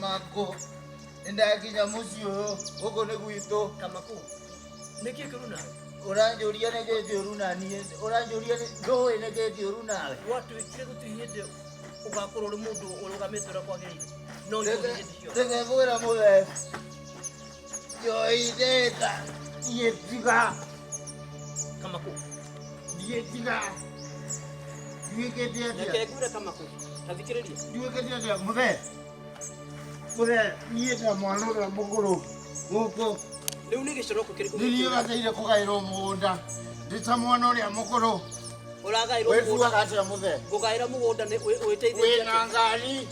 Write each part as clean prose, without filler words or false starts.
Kamakũ nĩndakinya mũciĩ ũyũ gũkũ nĩ gwitũ. Kamakũ nĩkĩ kĩũru nawe? Ũranjũria nĩkĩ kĩũru na niĩ ũranjũria ndũĩ nĩkĩ kĩũru nawe. Gwatuĩkire gũtirĩ hĩndĩ ũgakorwo ũrĩ mũndũ ũrũgamĩte ũrĩa kwagĩrĩire no njohi hĩndĩ ciothe. Reke ngwĩre mũthee njohi ndĩta niĩ tiga. Kamakũ Niĩ tiga nduĩkĩte atĩa? Reke ngwĩre Kamakũ ta thikĩrĩria. Nduĩkĩte atĩa mũthee? Mũthee niĩ ta mwana ũrĩa mũkũrũ gũkũ. Rĩu nĩ gĩconoko kĩrĩkũ Nĩ niĩ bataire kũgaĩrwo mũgũnda ndĩ ta mwana ũrĩa mũkũrũ. Ũragaĩrwo mũgũnda? Wĩtuaga atĩa mũthee? Ngũgaĩra mũgũnda nĩ wĩteithĩtie Wĩna ngari,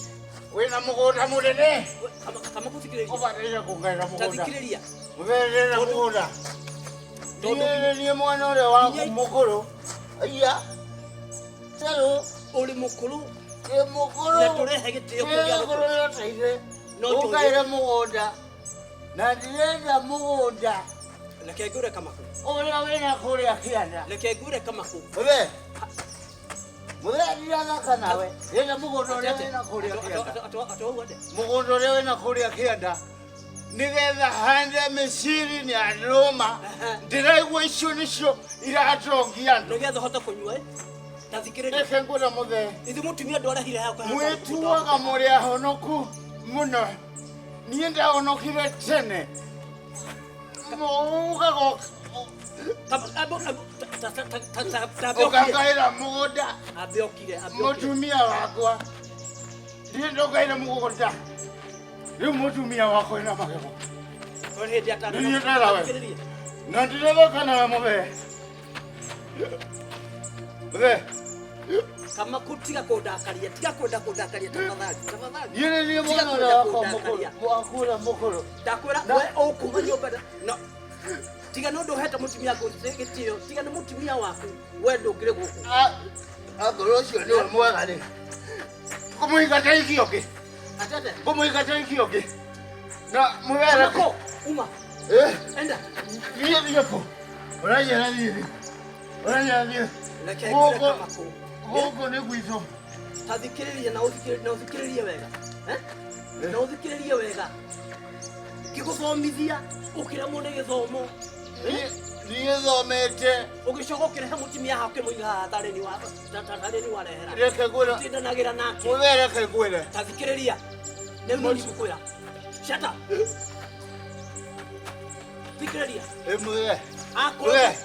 wĩna mũgũnda mũnene. Kamakũ thikĩrĩria. Ũbataire kũngaĩra Ta mũgũnda. thikĩrĩria. Mũthee ndĩrenda mũgũnda. Niĩ nĩ niĩ mwana ũrĩa waku mũkũrũ. Aya. Tarũ. Ũrĩ mũkũrũ. Ndĩ mũkũrũ. Na tũrehe gĩtĩo Ndĩ kũrĩ mũkũrũ nĩũteithe. No njũrie. Ũngaĩre mũgũnda. Na ndirenda mũgũnda. Reke ngwĩre Kamakũ. Ũrĩa wĩna kũrĩa kĩanda. Reke ngwĩre Kamakũ. Mũthee. Mũthee ndirathaka nawe. Ndĩrenda mũgũnda ũrĩa wĩna kũrĩa kĩanda. Atwauga atĩa? Mũgũnda ũrĩa wĩna kũrĩa kĩanda. Nĩgetha hande mĩciri na ndũma. Ndĩraigua icio nĩcio iratongia andũ. Nĩgetha ũhote kũnyua ĩ. Ta thikĩrĩria. Reke ngwĩre mũthee. Ithuĩ mũtumia ndwarehire haha. Mwĩtuaga mũrĩ ahonoku mũno. Niĩ ndahonokire tene. Muugaga ũkangaĩra mũgũnda. Ambe okire. Mũtumia wakwa. Ndiĩ ndũngaĩre mũgũnda. Rĩu mũtumia wakwa ena magego. Niĩ nderawe. Na ndirathaka nawe mũthee. Mũthee. Kamaku tiga kũndakaria, tiga kwenda kũndakaria tafadhali, tafadhali. Niĩ nĩ niĩ Tiga mwana kwenda ũrĩa wakwa mũkũrũ. kũndakaria. Waku ũrĩa mũkũrũ. Ndakwĩra we ũkuma nyũmba no tiga nĩ ũndũ ũhete mũtumia waku gĩtĩo, tiga nĩ mũtumia waku we ndũngĩrĩ gũkũ. Akorwo ũcio nĩwe mwega rĩ. Ngũmũingata ikio kĩ? Atete. Ngũmũingata ikio kĩ? Na mũthee reke. Kamakũ, uma. Eh? Enda. Niĩ thiĩ kũ? Ũranjĩra thiĩ thiĩ. Ũranjĩra thiĩ. Reke ngwĩre Gũkũ Kamakũ. gũkũ nĩ gwitũ. Ta thikĩrĩria na ũthikĩrĩrie na ũthikĩrĩrie wega. Eh? Na ũthikĩrĩrie wega. Ngĩgũthomithia ũkĩremwo nĩ gĩthomo. Niĩ thomete. Ũgĩcoka ũkĩrehe mũtumia haha ũkĩmũiga haha tarĩ nĩ wa tarĩ nĩ warehera. Reke ngwĩre. Tindanagĩra nake. Mũthee reke ngwĩre. Ta thikĩrĩria. Rĩu niĩ ndigũkwĩra. Shut up. Thikĩrĩria. Ĩ mũthee. Akorwo Mũthee.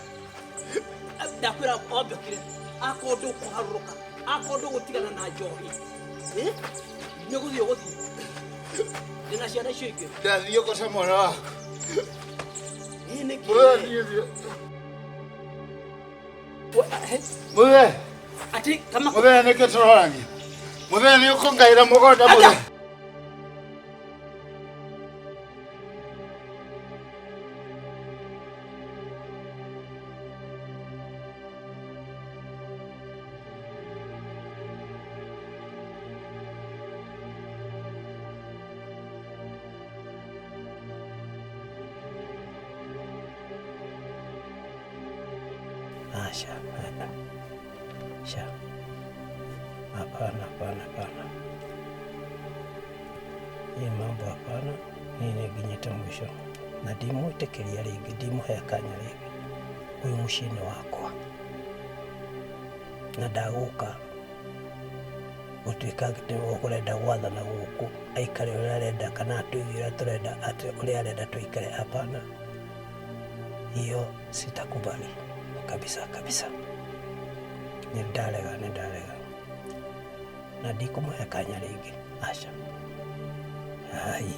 Ndakwĩra wambe ũkire. Akorwo ndũkũharũrũka. Akorwo ndũgũtigana na njohi. Eh? Nĩ ũgũthiĩ ũgũthiĩ. Ndĩna ciana icio ingĩ. Ndathiĩ ũkoce mwana waku. Niĩ nĩkĩ? Mũthee thiĩ thiĩ. Mũthee. Ati kama Mũthee nĩkĩ tũrorania? Mũthee nĩ ũkũngaĩra mũgũnda mũthee. Aca, aca, hapana, hapana, hapana, hii mambo hapana. Niĩ nĩ nginyĩte mũico na ndimwĩtĩkĩria rĩngĩ, ndimũhe kanya rĩngĩ. Ũyũ mũciĩ nĩ wakwa na ndagũka gũtuĩka atĩ nĩwe ũrenda gwathana gũkũ, aikare ũrĩa arenda kana atũige ũrĩa tũrenda, atĩ ũrĩa arenda tũikare, hapana. Hiyo sitakubali kabisa kabisa. Nĩ ndarega, nĩ ndarega na ndikũmũhe kanya rĩngĩ, aca. Ai.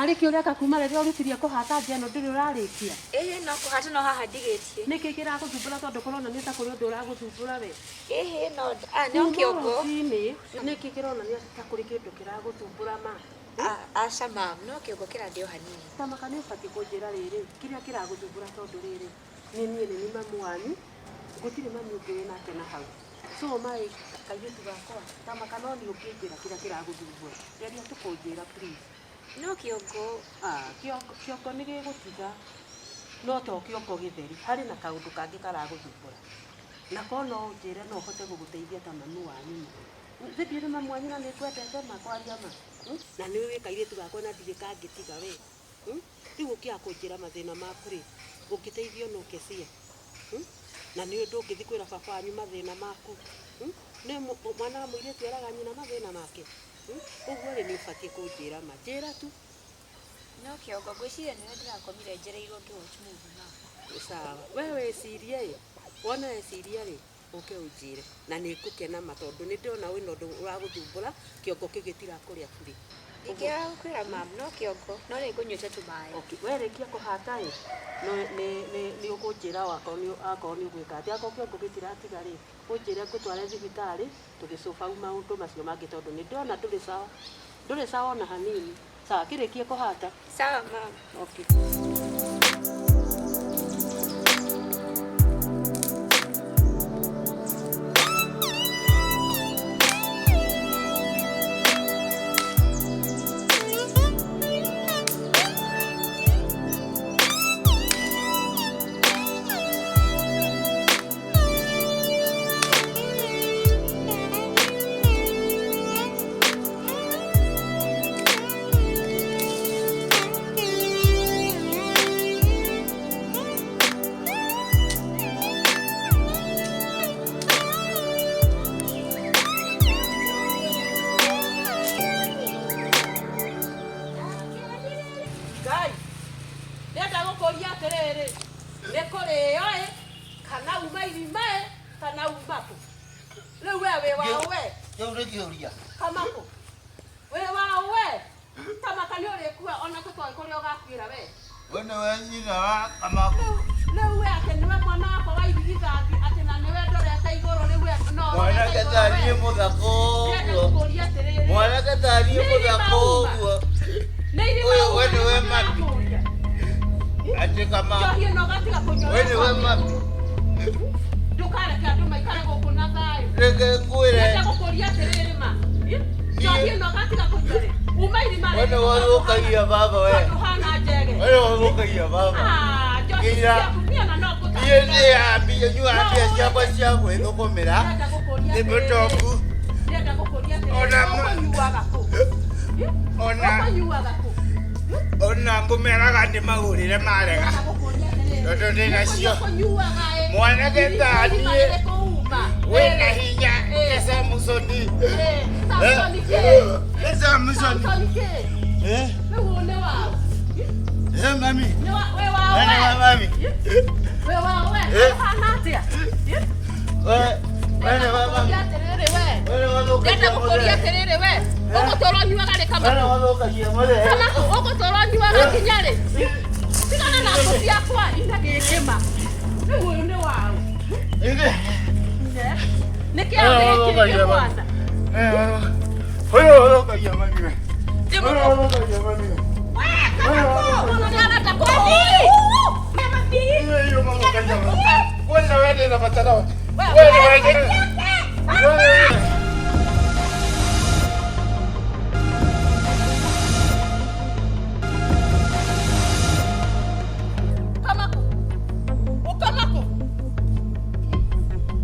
Tarĩ kĩ ũreka kuma rĩrĩa ũrutirie kũhata nja ĩno ndũrĩ ũrarĩkia? Ĩhĩ no kũhata no haha ndigĩtie. Nĩkĩ kĩragũthumbũra tondũ kũronania ta kũrĩ ũndũ ũragũthumbũra we? Ĩhĩ no no kĩongo. Rũcinĩ nĩkĩ kĩronania ta kũrĩ kĩndũ kĩragũthumbũra ma? Aca mam, no kĩongo kĩrandĩ o hanini. Tamaka nĩ ũbatiĩ kũnjĩra rĩrĩ kĩrĩa kĩragũthumbũra tondũ rĩrĩ nĩ niĩ nĩ niĩ mamu wanyu gũtirĩ mami ũngĩ wĩ nake na hau. So my kairĩtu gakwa tamaka no nĩ ũngĩnjĩra kĩrĩa kĩragũthumbũra. Geria tu kũnjĩra please. No kĩongo. Kĩongo kĩongo nĩ gĩgũtiga no to kĩongo gĩtheri harĩ na kaũndũ kangĩ karagũthumbũra. Na korwo no ũnjĩre no hote gũgũteithia ta mamu wanyu. Thĩ nĩ mamu wanyu na nĩ ngwendete ma kwaria ma. Na nĩ ũĩ kairĩtu gakwa na ndirĩ kangĩtiga we. Rĩu ũkĩaga kũnjĩra mathĩna maku rĩ, ũngĩteithio no Kesia. Na nĩ ũĩ ndũngĩthiĩ kwĩra baba wanyu mathĩna maku. Nĩ mwana wa mũirĩtu eraga nyina mathĩna make. Ũguo rĩ nĩ ũbatiĩ kũnjĩra ma. Njĩra tu. No kĩongo ngwĩciria nĩwe ndĩrakomire njereirwo ngĩ watch movie ma. Sawa. We wĩcirie ĩ, wona weciria rĩ, ũke ũnjĩre na nĩ ngũkena ma tondũ nĩ ndĩrona wĩna ũndũ ũragũthumbũra kĩongo kĩu gĩtirakũrĩa burĩ. Ndingĩaga gũkwĩra mam, no kĩongo no nĩ ngũnyuĩte tũmaĩ. Okay, werĩkia kũhata ĩ, nĩ ũkũnjĩra akorwo nĩ ũgwĩka atĩa. Akorwo kĩongo gĩtiratiga rĩ, ũnjĩre ngũtware thibitarĩ tũgĩcũbau maũndũ macio mangĩ tondũ nĩ ndĩrona ndũrĩ sawa. Ndũrĩ sawa ona hanini. Sawa, kĩrĩkie kũhata. Sawa mam. Okay. Ngai, ndĩrenda gũkũria atĩrĩrĩ, nĩ kũrĩo ĩ, kana uma irima ĩ, kana uma kũ? Rĩu we wĩ waũ we? Kĩu nĩ kĩũria. Kamakũ. Wĩ waũ we? Kamaka nĩ ũrĩkua ona tũtoĩ kũrĩa ũgakuĩra we. We nĩwe nyina wa Kamakũ. Rĩu we atĩ nĩwe mwana wakwa wa irigithathi atĩ na nĩwe ndorete igũrũ rĩu we no Mwanake ũrorete igũrũ tariĩ we. mũthaka Ndĩrenda ũguo. gũkũria atĩrĩrĩ. Mwanake tariĩ Nĩ irima mũthaka uma. ũguo. Nĩ irima Ũyũ uma we nĩwe nĩguo mami. ndĩrakũria. Atĩ Kamakũ. Njohi ĩno ũgatiga kũnyua We nĩwe ũrĩa mami. Ndũkareke andũ maikare gũkũ na thayũ. Reke ngwĩre. Ndĩrenda gũkũria atĩrĩrĩ ma. Njohi ĩno ũgatiga kũnyua rĩ. Uma irima We rĩrĩ nĩwe ũthũkagia baba we. tondũ ũhana njege. We nĩwe ũthũkagia baba. Njohi Nginya ciaku niĩ ona no niĩ ngũtangĩka. nĩ nyuaga mbia ciakwa cia gwĩthũkũmĩra. Ndĩrenda gũkũria Nĩ atĩrĩrĩ. mũtongu. Ndĩrenda gũkũria atĩrĩrĩ. Ona Ũkũnyuaga kũ? Ona Ũkũnyuaga kũ? ona ngũmeraga ndĩmagũrĩre marega. Ndĩrenda gũkũria atĩrĩrĩ. Tondũ ndĩnacio. Ũkũnyuaga ĩ. Mwanake Irima taniĩ rĩrĩkũ uma? wĩna hinya nĩ Samusoni. Samsoni kĩ? Nĩ Samusoni. Samsoni kĩ? Eh? Rĩu ũyũ nĩ waũ? Eh, mami. Nĩ wa wĩ waũ We nĩ wa we? mami. Wĩ waũ we? Eh. Ũhana atĩa? We we nĩ wa mami. Ndĩrenda gũkũria atĩrĩrĩ we. We nĩ wathũkagia Ndĩrenda gũkũria mũthee. atĩrĩrĩ we. Ũgũtũra ũnyuaga rĩ We nĩ Kamakũ? wathũkagia mũthee. Kamakũ ũgũtũra ũnyuaga nginya rĩ? Tigana na ngũ ciakwa ina gĩkĩma. Rĩu ũyũ nĩ waũ? Ĩngĩ. Nĩ kĩao gĩkĩ kĩ mwana? We nĩ wathũkagia mami we. We nĩ wathũkagia mami we. We, Kamakũ! Nĩ arenda kũhũrwo. Iwe iyo mathũkagia mami. Kwanza we ndĩna bata nawe. We, We nĩ we. We nĩ we. Kamakũ. Ũkamakũ.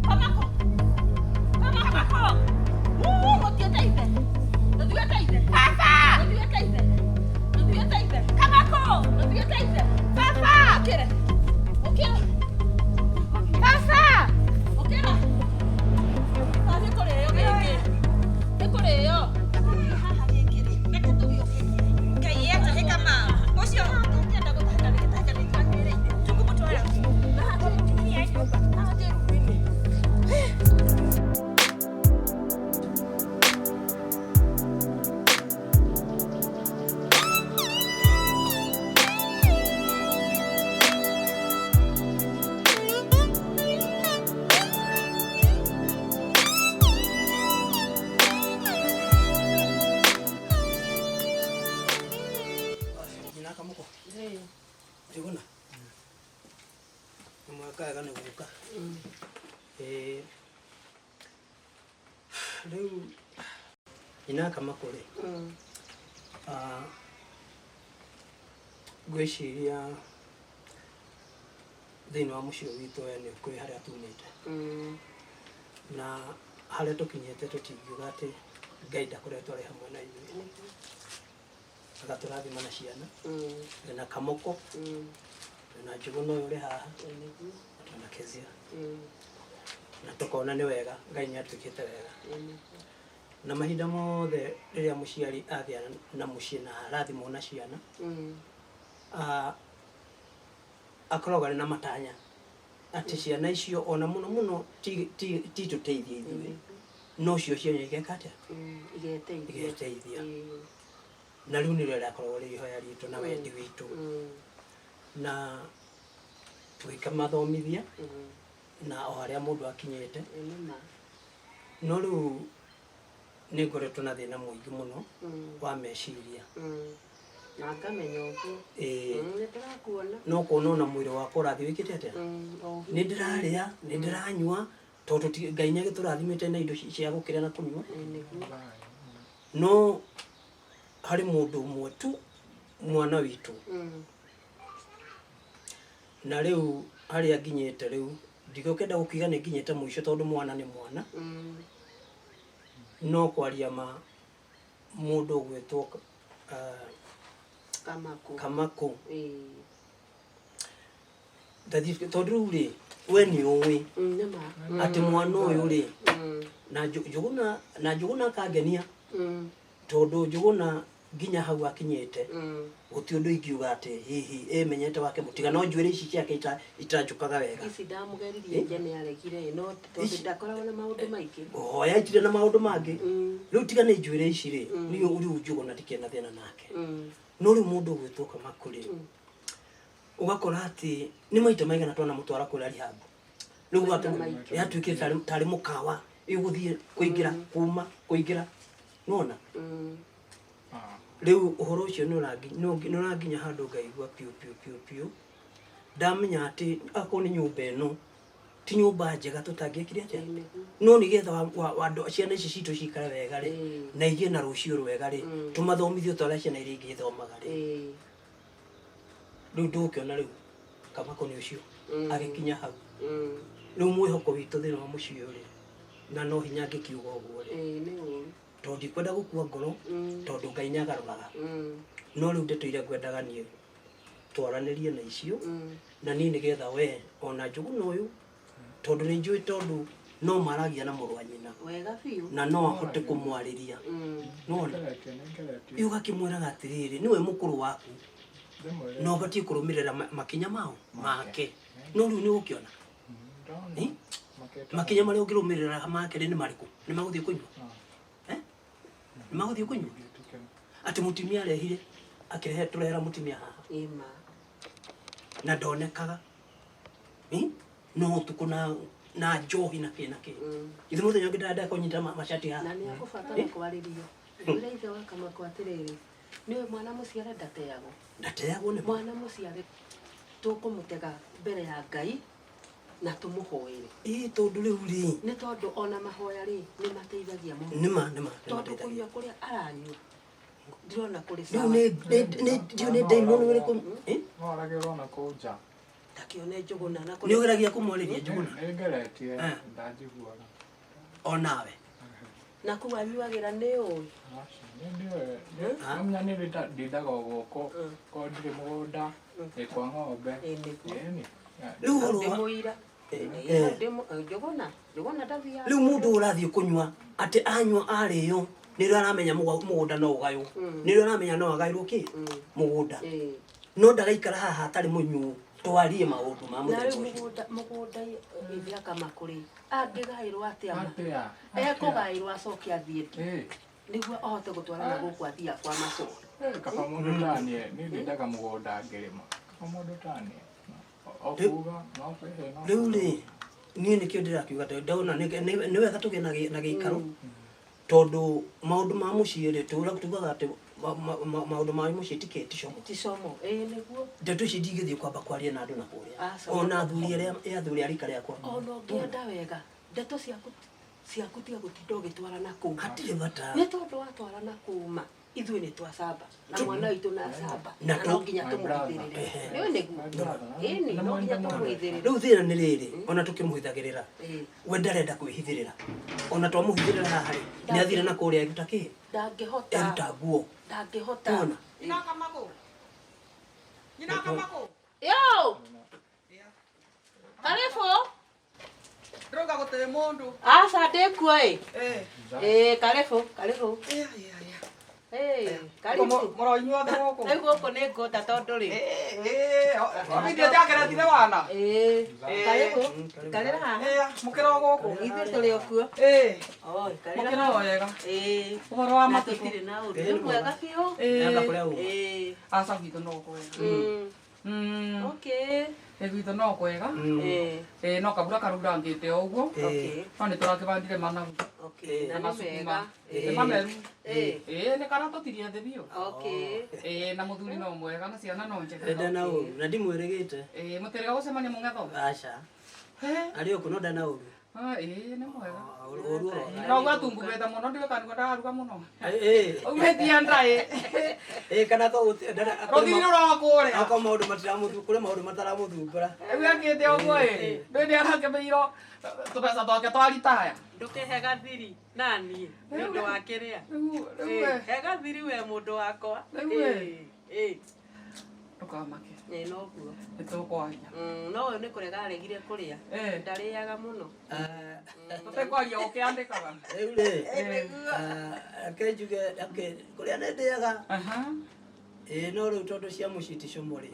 Kamakũ. Kamakũ. Uu, mũthiĩte ithe. Mũthiĩte ithe. Baba. Mũthiĩte ithe. Mũthiĩte ithe. Kamakũ. Mũthiĩte ithe. Baba. Ũkĩre. Ũkĩre. Baba. Nĩ mweka wega nĩ gũka. Ĩĩ. Rĩu nyina Kamakũ rĩ, ngwĩciria thĩinĩ wa mũciĩ ũyũ witũ we nĩ kwĩ harĩa tumĩte na harĩa tũkinyĩte tũtingiuga atĩ Ngai ndakoretwo arĩ hamwe na ithuĩ, agatũrathima na ciana, twĩna Kamoko, twĩna Njũgũna ũyũ ũrĩ haha, na twĩna Kezia, na tũkona nĩ wega Ngai nĩ atwĩkĩte wega. Na mahinda mothe rĩrĩa mũciari agĩa na mũciĩ na arathimwo na ciana, akoragwo arĩ na matanya atĩ ciana icio ona mũno mũno ti tũteithie ithuĩ, no cio ciana igeka atĩa? Igeteithia. Igeteithia. Na rĩu nĩrĩo rĩakoragwo rĩ ihoya ritũ na wendi witũ, na tũgĩkamathomithia na o harĩa mũndũ akinyĩte. Nĩ ma. No rĩu nĩ ngoretwo na thĩna mũingĩ mũno wa meciria. Na ngamenya ũguo. Ĩĩ. Nĩ ndĩrakuona. No kuona ona mwĩrĩ wakwa ũrathiĩ wĩkĩte atĩa? Nĩ ndĩrarĩa, nĩ ndĩranyua, tondũ Ngai nĩ agĩtũrathimĩte na indo cia gũkĩrĩa na kũnyua. Nĩguo. No harĩ mũndũ ũmwe tu mwana witũ, na rĩu harĩa nginyĩte rĩu ndigũkĩenda gũkiuga nĩ nginyĩte mũico tondũ mwana nĩ mwana, no kwaria ma mũndũ ũgwĩtwo Kamakũ. Kamakũ. Ĩĩ. Ndathiĩ tondũ rĩu rĩ we nĩ ũĩ Nĩ ma. atĩ mwana ũyũ rĩ na Njũgũna, na Njũgũna akangenia tondũ Njũgũna nginya hau akinyĩte gũtirĩ ũndũ ingiuga atĩ hihi ĩmenyete wake mũtiga, no njuĩrĩ ici ciake itanjũkaga wega. Ici ndamũgeririe nja nĩ aregire, no tondũ ndakoragwo na maũndũ maingĩ. Hoya itirĩ na maũndũ mangĩ. Rĩu tiga nĩ njuĩrĩ ici rĩ, niĩ rĩu Njũgũna ndikĩrĩ na thĩna nake. No rĩu mũndũ ũgwĩtwo Kamakũ rĩ, ũgakora atĩ nĩ maita maigana twanamũtwara kũrĩa rehab. Rĩu Maita maingĩ. yatuĩkĩte tarĩ mũkawa ĩgũthiĩ kũingĩra kuma kũingĩra, nĩwona? Rĩu ũhoro ũcio nĩ ũranginya handũ ngaigua piũ piũ piũ piũ, ndamenya atĩ akorwo nĩ nyũmba ĩno ti nyũmba njega tũtangĩekire atĩa, no nĩgetha andũ ciana ici citũ cikare wega rĩ, na igĩe na rũciũ rwega rĩ, tũmathomithie ta ũrĩa ciana iria ingĩ ithomaga rĩ. Rĩu ndũgũkĩona rĩu Kamakũ nĩ ũcio agĩkinya hau. Rĩu mwĩhoko witũ thĩinĩ wa mũciĩ ũyũ rĩ, na no hinya ngĩkiuga ũguo rĩ, Nĩ ũru. tondũ ndikwenda gũkua ngoro, tondũ Ngai nĩ agarũraga. No rĩu ndeto iria ngwendaga niĩ twaranĩrie na icio, na niĩ nĩgetha we ona Njũgũna ũyũ, tondũ nĩ njũĩ tondũ no maragia na mũrũ wa nyina. Wega biũ. Na no ahote kũmwarĩria. Nĩwona? Ĩ ũgakĩmwĩraga atĩrĩrĩ, nĩwe mũkũrũ waku, na ũbatiĩ kũrũmĩrĩra makinya mao make. No rĩu nĩ ũgũkĩona makinya marĩa ũngĩrũmĩrĩra make rĩ nĩ marĩkũ? Nĩ magũthiĩ kũnyua? Nĩ magũthiĩ kũnyua? Atĩ mũtumia arehire, akĩrehe tũrehera mũtumia haha. Ĩma. Na ndonekaga. No ũtukũ na njohi na kĩ na kĩ. Ithe mũthenya ũngĩ ndarenda kũnyita macati haha. Na nĩ akũbatara kwarĩrio. Ũrĩa ithe wa Kamakũ atĩrĩrĩ, nĩwe mwana mũciare ndateagwo. Ndateagwo nĩ mwana mũciare tũkũmũtega mbere ya Ngai na tũmũhoere. Ĩĩ, tondũ rĩu rĩ, nĩ tondũ ona mahoya rĩ nĩ mateithagia mũno. Nĩ ma, nĩ ma, nĩ Tondũ mateithagia. kũnyua kũrĩa aranyua ndĩrona kũrĩ Rĩu sawa. ndiũ nĩ ndaimono ĩrĩkũ? No aragĩrwo na kũu nja. Takĩone Njũgũna na Nĩ ũgeragia kũmwarĩria Njũgũna? Nĩ ngeretie, ndanjiguaga. Onawe. Na kũu anyuagĩra nĩ ũĩ? Namenya nĩ ndindaga o gũkũ, korwo ndirĩ mũgũnda, ndĩ kwa ng'ombe. Ĩni. Rĩu ũhoro wa- Ndĩ mũira. Njũgũna, Njũgũna ndathiaga. Rĩu mũndũ ũrathiĩ kũnyua atĩ anyua arĩo nĩrĩo aramenya mũgũnda no ũgaywo, nĩrĩo aramenya no agaĩrwo kĩ mũgũnda, no ndagaikara haha atarĩ mũnyuo twarie maũndũ ma Na mũthemba rĩu ũcio. mũgũnda ithe Akamakũ rĩ, angĩgaĩrwo atĩa ma? Atĩa? Ekũgaĩrwo acoke athiĩ ndi, nĩguo ahote gũtwarana gũkũ athiaga kwa macũa. Kaba mũndũ tanie, niĩ ndindaga mũgũnda ngĩrĩma. Kaba mũndũ tanie. O kuga, no kwĩhe, no Rĩu rĩ, niĩ nĩkĩo ndĩrakiuga atĩ ndona nĩ wega tũgĩe na gĩikaro, tondũ maũndũ ma mũciĩ rĩ, tugaga atĩ Maũndũ ma mũciĩ ti como. Ti como, ĩĩ nĩguo. Ndeto ici ndingĩthiĩ kwamba kwaria na andũ na kũrĩa. Ona athuri arĩa athuri a rika rĩakwa. Ona ũngĩenda wega, ndeto ciaku tiga gũtinda ũgĩtwara na kũu. Hatirĩ bata. Nĩ tondũ watwara na kũu ma, ithuĩ nĩ twacamba na mwana witũ na acamba na no nginya tũmũhithĩrĩre. Nĩũĩ nĩguo? Ĩni, no nginya tũmũhithĩrĩre. Rĩu thĩna nĩ rĩrĩ, ona tũkĩmũhithagĩrĩra, we ndarenda kwĩhithĩrĩra. Ona twamũhithĩrĩra haha rĩ, nĩ athire na kũrĩa eruta kĩ? Ndangĩhota. Eruta nguo. Ndangĩhota. Wona? Nyina Kamako. Yo! Karibu. Ndĩrauga gũtirĩ mũndũ. Aca ndĩkuo ĩ. Ĩ karibu, karibu. Ĩ karibu. Mũroinyuothe gũkũ. Rĩu gũkũ nĩ ngũta tondũ rĩ. Ĩ njakeretire wana. Ĩ karibu. Karĩra haha. Mũkĩra o gũkũ. Ithuĩ tũrĩ o kuo. Ĩ. Oi, karĩra. Mũkĩra o wega. Ĩ. Ũhoro wa matukũ. Tũtirĩ na ũndũ. Nĩ mwega biũ. Ĩ. Aca gwitũ no kwega. Okay. Gwitũ no kwega. Ĩ no kabura karurangĩte o ũguo. No nĩ tũrakĩbandire managu. Na nĩ mega. Nĩ mameru. Ĩ nĩ karatũtirie thĩ biũ. Okay. Ĩ na mũthuri no mwega na ciana no njega. Ndana ũru, na ndimwĩrĩgĩte. Ĩ mũtirĩga gũcemania mũng'etho. Aca. Arĩ o kũ no ndana ũru. Ĩ nĩ mwega. Ũru oro. No gwatungumĩte mũno ndiũĩ kana nĩguo ndararuga mũno. Ĩ. Aumĩtie ndaĩ. Ĩ kana ko Rũthiri rũrokũrĩa. Akorwo maũndũ matiramũthu, kũrĩ maũndũ mataramũthumbũra. Rĩu ekĩte ũguo ĩ. Ndũĩ nĩ arakĩmĩirwo tũbeca twake twa ritaya. Ndũkĩhe gathiri naniĩ nĩ ũndũ wa kĩrĩa. Rĩu He gathiri we mũndũ wakwa. Rĩu ĩ. Ĩ. Ndũkamake. Ĩ noguo. Nĩ tũkwaria. No ũyũ nĩ kũrega aregire kũrĩa. Ndarĩaga mũno. Tũtekwaria ũkĩandĩkaga. Rĩu rĩ, reke njuge kũrĩa nĩ ndĩaga. Ĩ no rĩu tondũ cia mũciĩ ti como rĩ.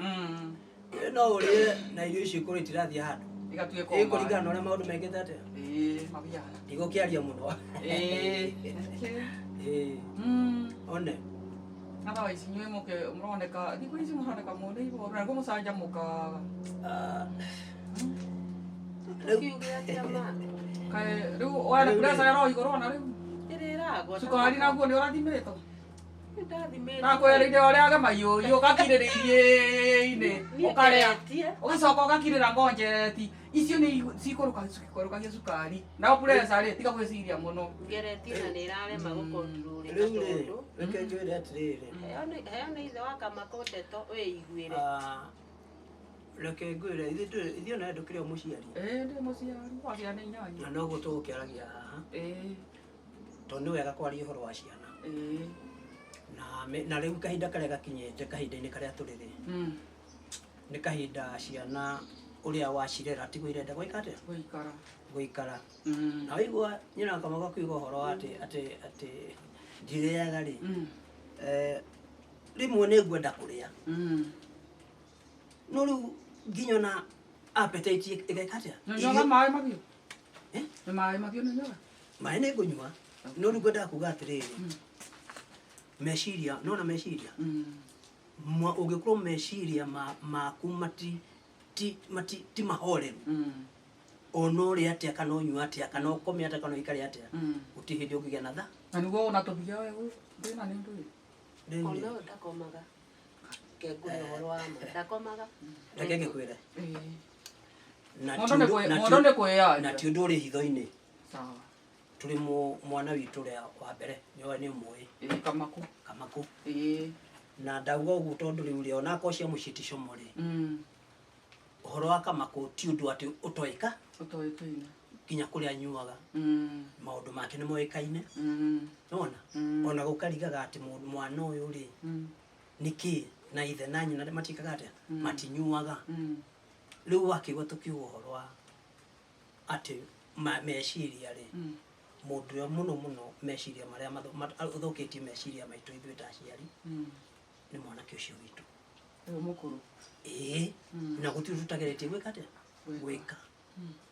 No ũrĩe na irio icio ikorwo itirathiĩ handũ. Igatuĩka Ĩ kũringana na ũrĩa maũndũ mekĩte atĩa. Ĩ mabiara. Ndigũkĩaria mũno. Ĩ. Ĩ. One. Na thaa ici inyuĩ mũke mũroneka thikũ ici mũroneka mũrĩ iboru na nĩguo mũcanjamũkaga. Tũkiuge atĩa ma? Kaĩ rĩu wena pressure ĩro igũrũ ona rĩu? Ĩrĩ ĩragwa. Cukari naguo nĩ ũrathimĩtwo? Nĩndathimĩtwo. Nakwĩrĩire ũrĩage maiyũyũ ũgakirĩrĩirie-inĩ ũkarĩa ũgacoka ũgakirĩra ngonjeti icio nĩ cikũrũkagia cukari nayo pressure rĩ tiga gwĩciria mũno. Ngeretie na nĩ ĩrarema gũkontrolĩka Rĩu rĩ, tondũ. reke njwĩre atĩrĩrĩ. Heo nĩ ithe wa Kamako ndeto wĩiguĩre. Reke ngwĩre ithuĩ ona ndũkĩrĩ o mũciari. Ĩ ndĩ mũciari wa ciana inyanya. Na noguo tũgũkĩaragia haha. Ĩ. Tondũ nĩ wega kwaria ũhoro wa ciana. Ĩ. Na rĩu kahinda karĩa gakinyĩte kahinda-inĩ karĩa tũrĩ rĩ. Nĩ kahinda ciana ũrĩa wacirera tiguo irenda gwĩka atĩa? Gũikara. Gũikara. Na waigua nyina Kamau akiuga ũhoro wa atĩ ndirĩaga rĩ. Rĩmwe nĩ ngwenda kũrĩa. No rĩu nginya ona appetite ĩgeka atĩa? Nyuaga maĩ mahiũ? Nĩ maĩ mahiũ nyuaga? Maĩ nĩ ngũnyua. No rĩu ngwendaga kuga atĩrĩrĩ. Meciria, nona meciria. Ũngĩkorwo meciria maku ti mahoreru. Ona ũrĩe atĩa kana ũnyue atĩa kana ũkome atĩa kana ũikare atĩa. Gũtirĩ hĩndĩ ũngĩgĩa na tha. Na nĩguo ona tũbia thĩna nĩ ndũĩ. Ona ũyũ ndakomaga. Reke ngwĩre ũhoro wa ma. Ndakomaga. Reke ngĩkwĩre. Mũndũ nĩ kwĩyaria. Na ti ũndũ ũrĩ hitho-inĩ. Sawa. Tũrĩ mwana witũ ũrĩa wa mbere nĩ ũmũĩ. Ĩ Kamaku. Kamaku. Ĩ. Na ndauga ũguo tondũ rĩu rĩ ona akorwo cia mũciĩ ti como rĩ. Ũhoro wa Kamaku ti ũndũ atĩ ũtoĩka. Ũtoĩkaine. Nginya kũrĩa anyuaga. Maũndũ make nĩ moĩkaine. Nĩwona? Ona gũkarigaga atĩ mwana ũyũ rĩ nĩkĩ na ithe na nyina matikaga atĩa? Matinyuaga. Rĩu wakĩigua tũkiuga ũhoro wa atĩ meciria rĩ. Mũndũ ũrĩa mũno mũno meciria marĩa ũthũkĩtie meciria maitũ ithuĩ ta aciari nĩ mwanake ũcio witũ. Ũyũ mũkũrũ. Ĩĩ. Na gũtirĩ tũtageretie gwĩka atĩa? Gwĩka.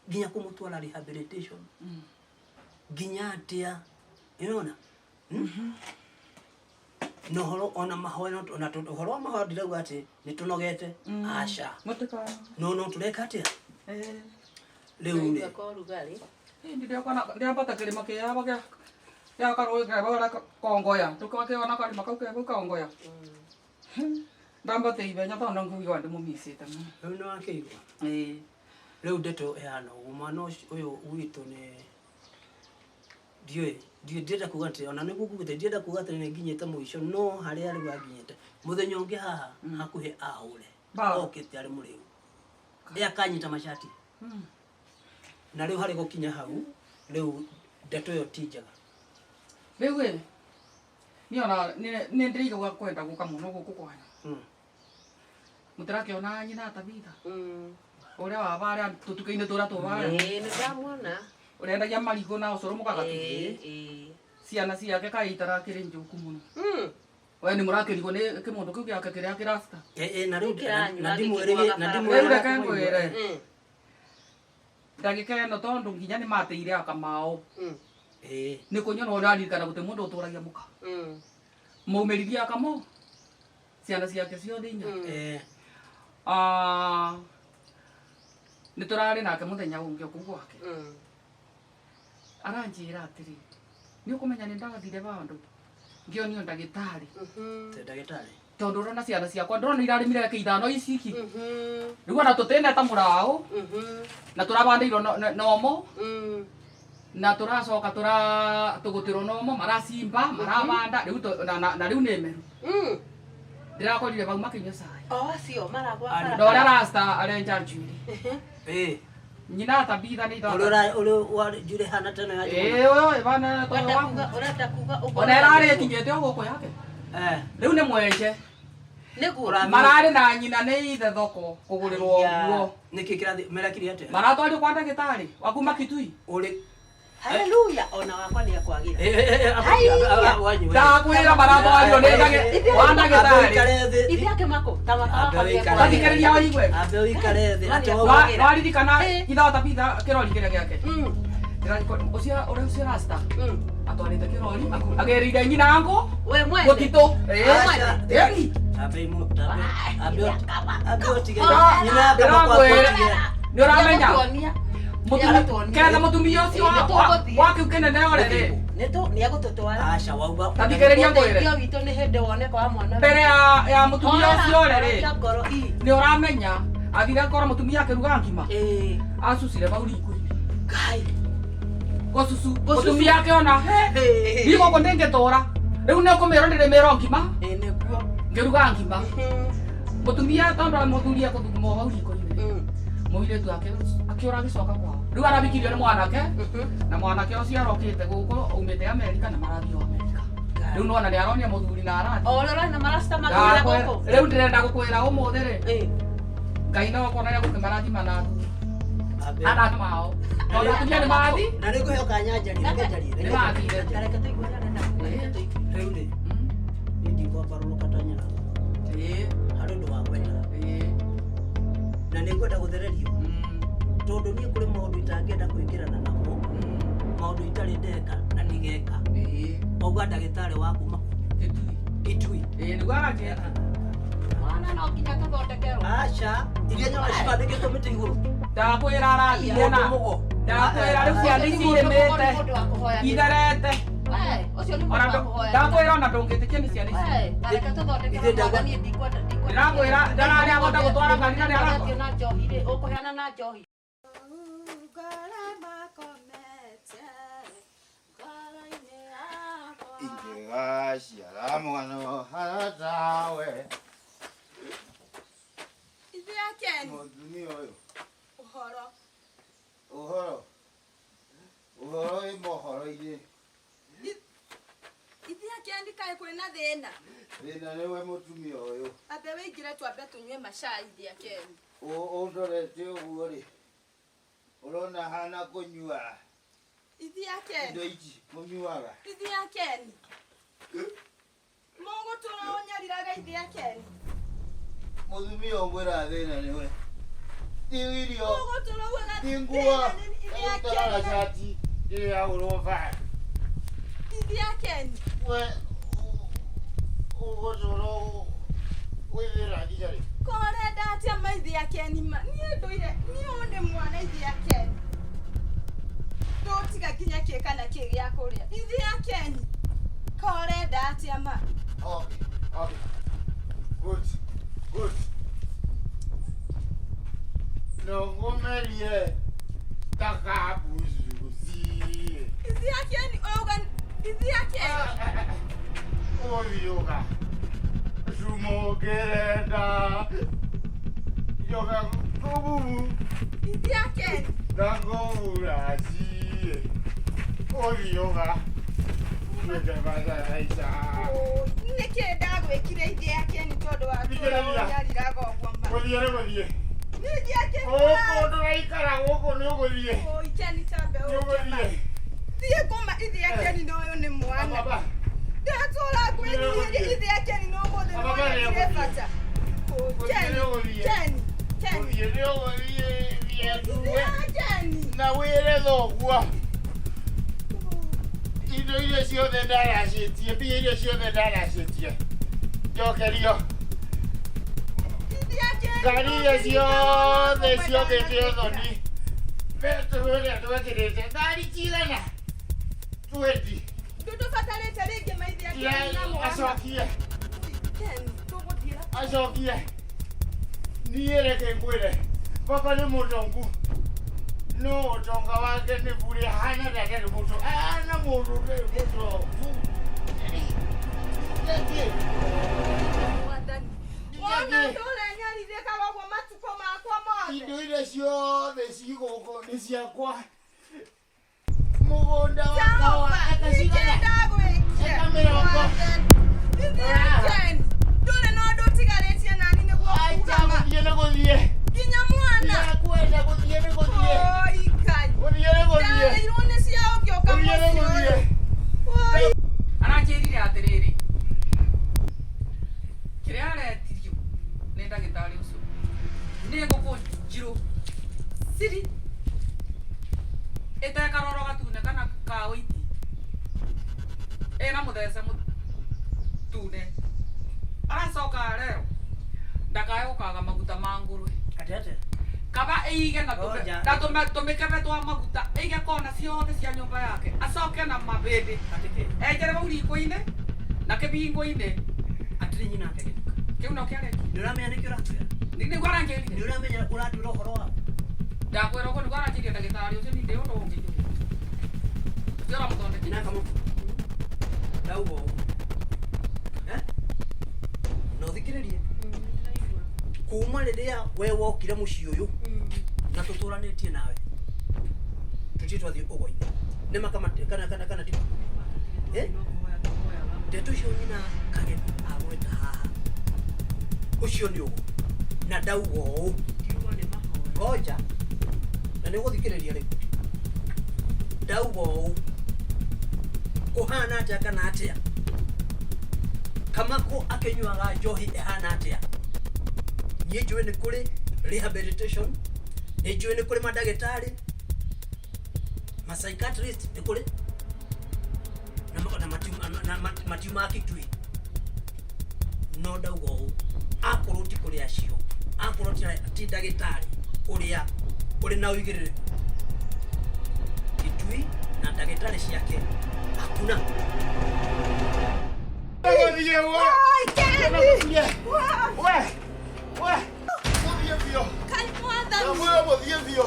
Nginya kũmũtwara rehabilitation. Nginya atĩa? Nĩũrona? Na ũhoro ona mahoya ona ũhoro wa mahoya ndirauga atĩ nĩ tũnogete. Aca. No no tũreka atĩa? Rĩu rĩ. Ndĩrambata kĩrĩma kĩawa gĩa Ya karũĩ kebora kongoya tũkakeona karima kau kebau kaongoya ndambate ithenya tondũ ngũigua ndĩmũmicĩte mũno. Rĩu nĩ wakĩigua? Ĩĩ. Rĩu ndeto ĩhana ũguo, mwana ũyũ witũ nĩ ndiũĩ, ndienda kuga atĩ ona nĩguo ngugĩte, ndienda kuga atĩ nĩ nginyĩte mũico, no harĩa rĩu anginyĩte mũthenya ũngĩ haha hakuhĩ ahũre okĩte arĩ mũrĩu ĩ akanyita macati na rĩu harĩ gũkinya hau rĩu ndeto ĩyo ti njega. Rĩu ĩ niĩ ona nĩ ndĩraigua kwenda gũka mũno gũkũ kwanyu. Mũtĩrakĩona nyina Tabitha ũrĩa wa barĩa tũtuka-inĩ tũrĩa tũbarĩa? Ĩĩ, nĩ ndamuona. Ũrendagia marigũ na ũcũrũ mũkagatuithia. Ciana ciake kaĩ itarakĩrĩ njũku mũno. We nĩ mũrakĩrigwo nĩ kĩmũndũ kĩu gĩake kĩrĩa kĩracita? Ĩĩ, na rĩu Nĩkĩranyua na ndimwĩrĩ na Rĩu ndimwĩrĩ reke ngwĩre ndagĩka ĩno tondũ nginya nĩ mateire aka mao. Ĩĩ. Nĩ kũnyua no ũraririkana gũtirĩ mũndũ ũtũragia mũka. Maumĩririe aka mo ciana ciake ciothe inya. Ĩĩ. Nĩ tũrarĩ nake mũthenya ũngĩ kũu gwake. Aranjĩra atĩrĩ, nĩ ũkũmenya nĩ ndathire bandũ ngĩonio ndagĩtarĩ. Ndagĩtarĩ? Tondũ ũrona ciana ciakwa ndĩrona irarĩmire eka ithano iciki. Rĩu ona tũtĩneta mũraũ na tũrabandĩirwo nomo na tũracoka tũgũtĩrwo nomo maracimba marabanda rĩu na rĩu nĩ meru. Ndĩrakorire bau makĩnyua cai. O acio maragwa Na ũrĩa rasta arenja njuĩrĩ. Ĩĩ. Nyina Tabitha nĩ ithoka. Ũrĩa ũrĩa wa njuĩrĩ hana teno ya Ĩĩ, ũyũ ĩbana toyo waku. Ũrenda kuga ũguo. Ona ĩrarĩ ĩkinyĩte o gũkũ yake. Rĩu nĩ mwenje. Nĩguo. Mararĩ na nyina nĩ ithe thoko kũgũrĩrwo nguo. Nĩkĩ kĩrathiĩ merakire atĩa? Maratwarirwo kwa ndagĩtarĩ wa kuma Kitui. Ũrĩ Haleluya, ona wakwa nĩ akwagĩra. Ndakwĩra maratwarirwo nĩ wa ndagĩtarĩ. Ithe ake mako ta wakwa nĩ akwagĩra. Tathikĩrĩria ũigue. Ambe ũikare thĩ atĩ Waririkana ithe wa Tabitha kĩrori kĩrĩa gĩake. Ũcio ũrĩa ũcio rasta atwarĩte kĩrori agerĩire nyina ngũ We mwene. mũtitũ. Ambe ambe ũtige nyina Ndĩrakwĩra nĩ ũramenya ketha mũtumia ũcio wa kĩu kĩnene ore rĩ Nĩ egũtũtwara. Aca wauga. Tathikĩrĩria ngwĩre. Ũteithio witũ nĩ hĩndĩ woneka wa mwana. Mbere ya mũtumia ũcio ore rĩ Ngoro ii. nĩ ũramenya athire akora mũtumia akĩruga ngima acucire bau riko-inĩ. Ngai. Gũcucu mũtumia akĩona he niĩ gũkũ ndĩngĩtũra rĩu nĩ ũkũmĩrwo ndĩrĩmĩrwo ngima. Ĩĩ nĩguo. Ngĩruga ngima mũtumia tondũ mũthuri ekũthuguma bau riko-inĩ mũirĩtu akĩũra agĩcoka kwao. Rĩu arabikirio nĩ mwanake na mwanake ũcio arokĩte gũkũ aumĩte Amerika na marathiĩ o Amerika. Rĩu nĩwona nĩ aronia mũthuri na arathi. O ũrĩa ũrona maracita makĩra gũkũ. Rĩu ndĩrenda gũkwĩra ũmũthĩ rĩ Ngai no akorwo nĩ egũkĩmarathima na athuri ana mao tondũ atumia nĩ mathi Na nĩ ngũheo kanya njarie, reke njarie. Nĩ mathire. Reke tũigue ũrĩa arenda kuga, reke tũigue. Rĩu rĩ niĩ ndikwambarũrũka ta nyina. Harĩ ũndũ wa gwetha. Na nĩ ngwenda gũthererio. Tondũ niĩ kũrĩ maũndũ itangĩenda kũingĩrana namo. Maũndũ itarĩ ndeka na ndigeka. Wauga ndagĩtarĩ wa kuma Kitui. Ĩĩ nĩguo aranjĩra. Mwana no nginya tũthondekerwo. Aca, iria nyona cibandĩkĩtwo mĩtĩ igũrũ. Ndakwĩra arathire na ndakwĩra rĩu ciana ici irĩmĩte itherete. We, ũcio nĩ mũndũ wa kũhoya. Ndakwĩra ona ndũngĩtĩkia nĩ ciana ici. We, ta reke tũthondekerwo mwana niĩ ndikwenda ndikwenda. Ndĩrakwĩra ndararĩa ahota gũtwara kanitha nĩ arakwa. Na njohi rĩ, ũkũheana na njohi. Ingĩgaciara mwana ũhana tawe. Ithe ake Mũtumia ũyũ. Ũhoro. Ũhoro. Ũhoro wĩ mohoro-inĩ. Ithe ake ndikae kwĩna thĩna. Thĩna nĩwe mũtumia ũyũ. Ambe wĩingĩre twambe tũnyue macai ithe ake. Ũndorete ũguo rĩ ũrona hana kũnyua. Ithe ake. Indo ici mũnyuaga. Ithe ake. Mũgũtũra ũnyariraga ithe ake. Mũtumia ũngwĩra thĩna nĩwe. Ti irio. Mũgũtũra ugaga Ti nguo. ithe ake. Ũtarora cati ĩrĩa yagũrwo bara. Ithe ake. We ũgũtũra wĩthĩra nginya rĩ? Ko ũrenda atĩa ma ithe ake nima? Niĩ ndũire niĩ ũyũ nĩ mwana ithe ake. Ndũtiga nginya kĩ kana Kĩ gĩa kũrĩa ithe Akeni korenda atĩa ma. Okay, okay. Good, good. Nongomelie takabuzuzi. Ithe Akeni ũyũga ithe Akeni. Oyoga. Sumogerenda. Yoga kubu. Ithe Akeni. Nangoburazi. Oyoga. Nĩkĩ ndagwĩkire ithe Akeni tondũ wa tũranyariraga ũguo ma. Gũthiĩ nĩ gũthiĩ. Nĩ Akeni. Gũkũ ndũraikara gũkũ nĩ ũgũthiĩ. Oi Keni tambe Nĩ ũke ma. ũgũthiĩ. Thiĩ kũma ithe Akeni na ũyũ nĩ mwana. Baba. Ndatũra ngwĩnyihirie ithe Akeni na ũmũthĩ Baba, nĩwonekire nĩ bata. Keni Keni Keni. Gũthiĩ nĩ ũgũthiĩ thiĩ Ithe ngue. Akeni. Na wĩre thoguo. Indo iria ciothe ndaracĩtie, mbia iria ciothe ndaracĩtie. Njokerio. Ithe Akeni. Ngari iria ciothe ciokĩte ũthoni. Betũrĩa twekĩrĩte ngari cigana? 20. Ndũtũbatarĩte rĩngĩ ma ithe Akeni na mwana. Acokie. Keni tũgũthiĩra. Acokie. Niĩ reke ngwĩre. Baba nĩ mũtongu. No ũtonga wake nĩ bure hana ta atarĩ mũtongu. Ahana mũndũ ũtarĩ mũtongu. Mwathani. Wona ndũrenyarirĩkaga ũguo matukũ makwa mothe. Indo iria ciothe ci gũkũ nĩ ciakwa. Mũgũnda wakwa eka cigana? Eka mĩrongo. Ndũrĩ na ũndũ ũtigarĩtie nani nĩguo Acha kuuga ma. gũthiĩ nĩ gũthiĩ. Nginya mwana. Ndirakwenda gũthiĩ nĩ gũthiĩ. Oi Ngai. Gũthiĩ nĩ gũthiĩ. Ndarĩirwo nĩ cia ũngĩũka Gũthiĩ nĩ mũciĩ gũthiĩ. ũyũ. Oi. Aranjĩrire atĩrĩrĩ kĩrĩa aretirio nĩ ndagĩtarĩ ũcio nĩ ngũkũ njirũ ciri ĩtekaroro gatune kana ka ũiti ĩna mũthece mũtune aracoka arerwo ndakae gũkaga maguta ma ngũrwe Atĩa atĩa? kaba ĩige na Ngoja. na tũmĩkebe twa maguta ĩige kona ciothe cia nyũmba yake acoke na mabĩndĩ Atĩ kĩ? enjere vau riko-inĩ na kĩbingo-inĩ Atĩrĩ nyina akagĩtuka. kĩu no kĩarekia Nĩ ũramenya nĩkĩ ũratwĩra? nĩguo aranjĩrire Nĩ ũramenya ũratwĩra ũhoro wa? ndakwĩra ũguo nĩguo aranjĩrire ndagĩtarĩ ũcio nindĩ ũndũ ũngĩ njũĩ ũcio ũramũthondekire Nyina kamũkũ. Ndauga ũguo. Eh? Na ũthikĩrĩrie. Kuma rĩrĩa we wokire mũciĩ ũyũ na tũtũranĩtie nawe tũtirĩ twathiĩ ũgwa-inĩ nĩ ma kana kana kana ti Eh? Ndeto icio nyina Kageni agweta haha ũcio nĩ ũguo na ndauga ũũ ngoja na nĩ ũgũthikĩrĩria rĩu ndauga ũũ kũhana atĩa kana atĩa Kamakũ akĩnyuaga njohi ĩhana atĩa niĩ njũĩ nĩ kũrĩ rehabilitation nĩ njũĩ nĩ kũrĩ mandagĩtarĩ ma psychiatrist nĩ kũrĩ na matiumaga Kitui no ndauga ũũ akorwo ti kũrĩ acio akorwo ti ndagĩtarĩ ũrĩa ũrĩ na ũigĩrĩrĩku Kitui na ndagĩtarĩ ciake hakuna. Gũthiĩ we. Oi Keni. Gũthiĩ. We. We. Gũthiĩ biũ. Kai mwathani. Ndamwĩra mũthiĩ biũ.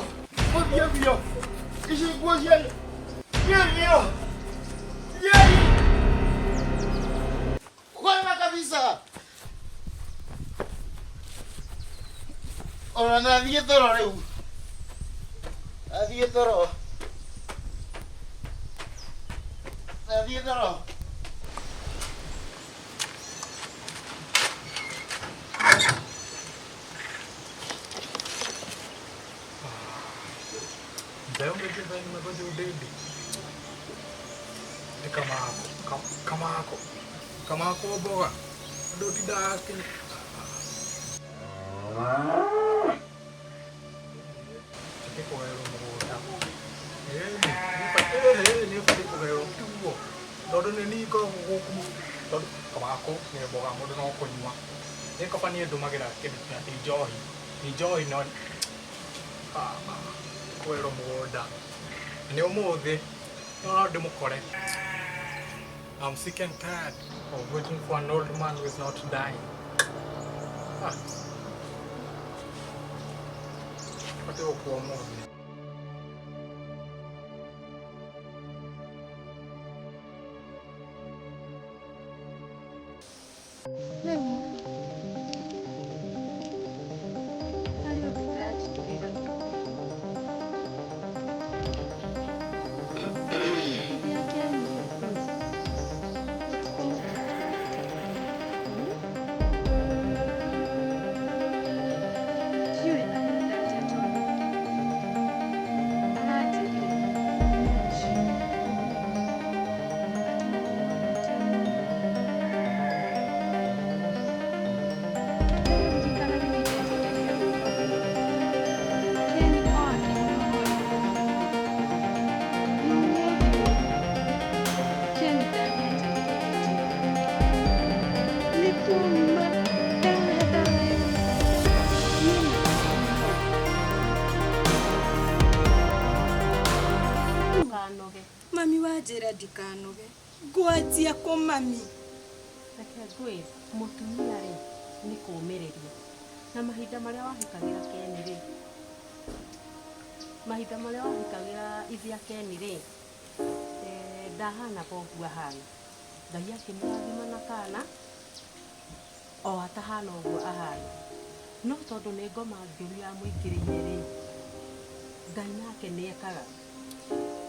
Mũthiĩ biũ. Ici nguo cianyu. Thiĩ biũ. Thiĩi. Kwema kabisa. Ona nathiĩ toro rĩu. Nathiĩ toro. Nathiĩ toro. Nĩ kamako kamako kamako mboga andũ tindaga akinya batiĩ kũgaĩrwo mũgũnda nĩ batiĩ kũgaĩrwo tiguo tondũ nĩ niĩ ngoragwo gũkũ tondũ kamako nĩ mboga mũndũ no kũnyua nĩ kaba niĩ ndũmagĩra kĩndũ na ti njohi ti njohi no kũgaĩrwo mũgũnda nĩ ũmũthĩ No ndĩmũkore. I'm sick and tired of waiting for an old man who is not dying. Ah. Batiĩ gũkua ũmũthĩ. Ndũkanoge. Mami wanjĩra ndikanoge. Ngwanjia kũ mami? Reke ngwĩre, mũtumia rĩ nĩ kũũmĩrĩria. Na mahinda marĩa wahikagĩra Ken rĩ, mahinda marĩa wahikagĩra ithia Ken rĩ, ndahanaga ũguo ahana. Ngai akĩmũrathima na kana o atahana ũguo ahana. No tondũ nĩ ngoma njũru yamũingĩrĩire rĩ, Ngai nake nĩ ekaga.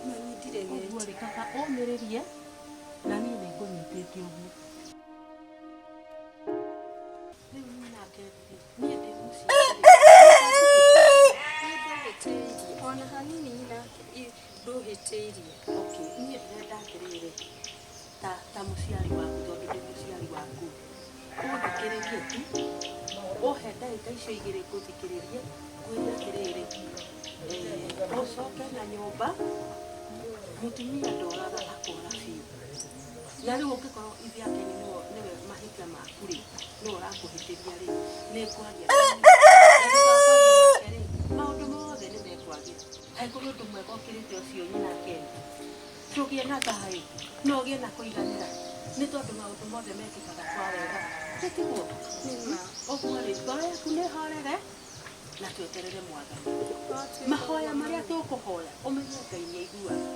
Mami ndiregete. Ũguo rĩ, kaba ũmĩrĩrie na niĩ nĩ ngũnyitĩte ũguo. Rĩu niĩ nake rĩ, niĩ ndĩ mũciĩ. Ndũhĩtĩirie. Ona hanini nyina ndũhĩtĩirie. Okay, niĩ ndĩrenda atĩrĩrĩ, ta mũciari waku tondũ ndĩ mũciari waku, ũthikĩrĩrie tu, ũhe ndagĩka icio igĩrĩ ngũthikĩrĩrie, ngwĩre atĩrĩrĩ, ũcoke na nyũmba, mũtumia ndoraga akora biũ. Na rĩu ũngĩkorwo ithe ake nĩwe mahĩtia maku rĩ, nĩwe ũrakũhĩtĩria rĩ, nĩ ngwaria nake. Na thutha wa kwaria nake rĩ, maũndũ mothe nĩ mekwagĩra. Kaĩ kũrĩ ũndũ mwega ũkĩrĩte ũcio nyina Ken? Tũgĩe na thayũ na ũgĩe na kũiganĩra nĩ tondũ maũndũ mothe mekĩkaga kwa wega. Nĩ tiguo? Ũguo rĩ, ngoro yaku nĩ ĩhorere na tweterere Mwathani. Mahoya marĩa tũkũhoya ũmenye Ngai nĩ aiguaga.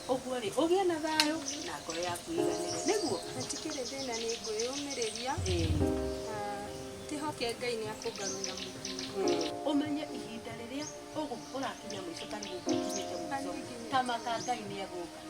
Ũguo rĩ, ũgĩe na thayũ na ngoro yaku ĩiganĩre. Nĩguo? Hatikĩrĩ thĩna nĩ ngwĩyũmĩrĩria. Na ndĩhoke Ngai nĩ akũngarũra mũtwe. Ũmenye ihinda rĩrĩa ũrakinya mũico ta rĩu ũguo ũkinyĩte mũico, ta maka Ngai nĩ egũka.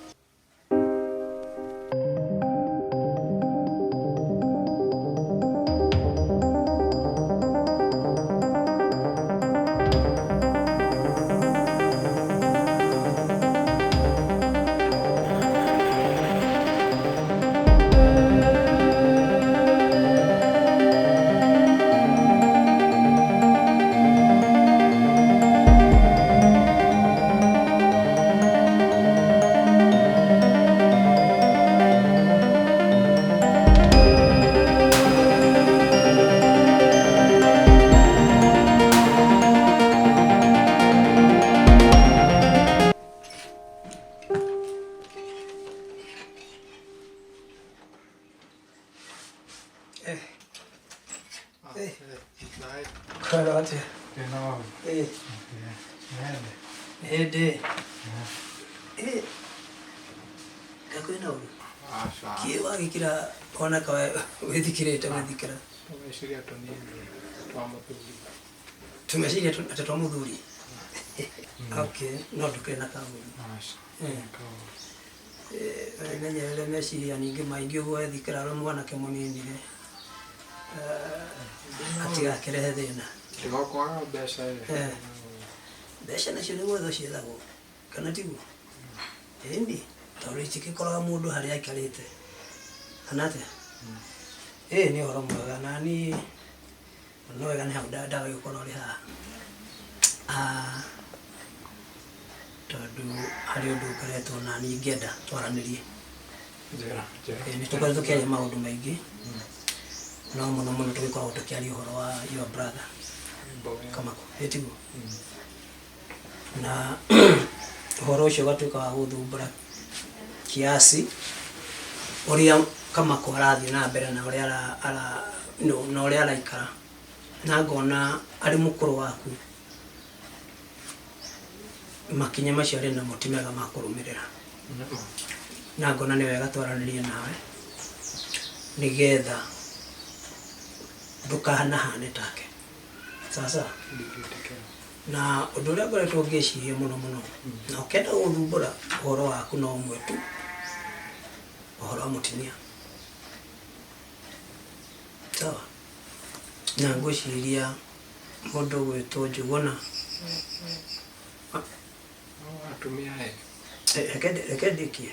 Hĩndĩ gakwĩna ũru kĩ wagĩkĩra ona ka wĩthikĩrĩte gwĩthikĩra Tũmeciria tũnini twa mũthuri. Tũmeciria atĩ twa mũthuri. Okay, no ndũkĩrĩ na kaũru. Menyerere meciria ningĩ maingĩ ũguo wethikĩra ũrĩ mwanake mũnini rĩ, atigakĩrehe thĩna. Tiga kwaga mbeca ĩ. Mbeca nacio nĩ gwetha ciethagwo kana tiguo? Ĩni tondũ itigĩkoraga mũndũ harĩa aikarĩte kana atĩa? Ĩĩ nĩ ũhoro mwega na niĩ no wega nĩ hau ndagagĩkorwo ũrĩ haha. Tondũ harĩ ũndũ ũkoretwo na niĩ ingĩenda twaranĩrie. Nĩ tũkoretwo tũkĩaria maũndũ maingĩ no mũno mũno tũgĩkoragwo tũkĩaria ũhoro wa your brother Kamako, ĩ tiguo? Na ũhoro ũcio ũgatuĩka wa gũthumbũra Kiasi ũrĩa Kamako arathiĩ na mbere na ũrĩa ara, ara, no, na ũrĩa araikara na ngona arĩ mũkũrũ waku makinya macio arĩ namo ti mega ma kũrũmĩrĩra na ngona nĩ wega twaranĩrie nawe nĩgetha ndũkanahane take. Sasa na ũndũ ũrĩa ngoretwo ngĩciria mũno mũno na ũkenda gũthumbũra ũhoro waku no ũmwe tu, ũhoro wa mũtumia. Sawa, na ngwĩciria mũndũ ũgwĩtwo Njũgũna. Atumia ĩ. Reke ndĩkie.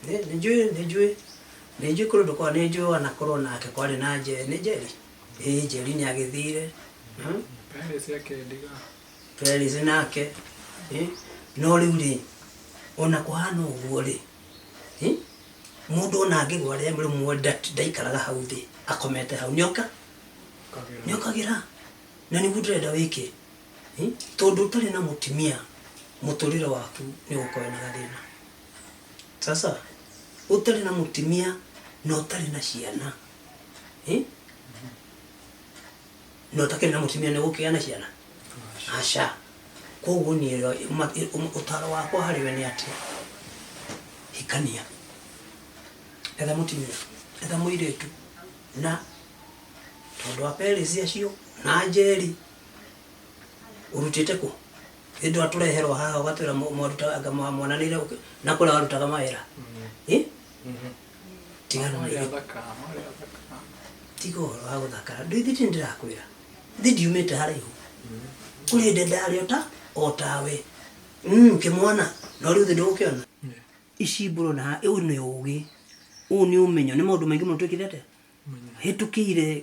Nĩ njũĩ kũrĩ ũndũ kwa nĩ njũĩ wanakorwo nake kwarĩ na nĩ Njeri, ĩĩ Njeri nĩ agĩthire. Paris akĩndiga. Paris nake. No rĩu rĩ, ona kũhana ũguo rĩ, mũndũ ona angĩgwa rĩmwe ndaikaraga hau thĩ akomete hau, nĩoka nĩokagĩra, na nĩguo ndĩrenda wĩke, tondũ ũtarĩ na mũtumia mũtũrĩre waku nĩ ũgũkorwo wĩna gathĩna. Sasa ũtarĩ na mũtumia na ũtarĩ na ciana, na ũtakĩrĩ na mũtumia nĩ ũgũkĩgĩa na ciana? Aca. Koguo niĩ ũtaro wakwa harĩ we nĩ atĩ hikania, etha mũtumia, etha mũirĩtu, na tondũ wa Paris acio na Njeri ũrutĩte kũ hĩndĩ watũreherwo haha ũgatwĩra mwarutaga mwananĩire na kũrĩa warutaga mawĩra. Tigana na Marĩ ithuĩ. athaka, marĩ athaka. Tiga ũhoro wa gũthakara, ndũithi ti ndĩrakwĩra thi ndiumĩte haraihu kũrĩ hĩndĩ ndarĩ ota o tawe kĩmwana, no rĩu thĩ ndũgũkĩona ici mbũrũ na ũyũ nĩ ũgĩ, ũyũ nĩ ũmenyo, nĩ maũndũ maingĩ mũno twĩkĩte atĩa hĩtũkĩire,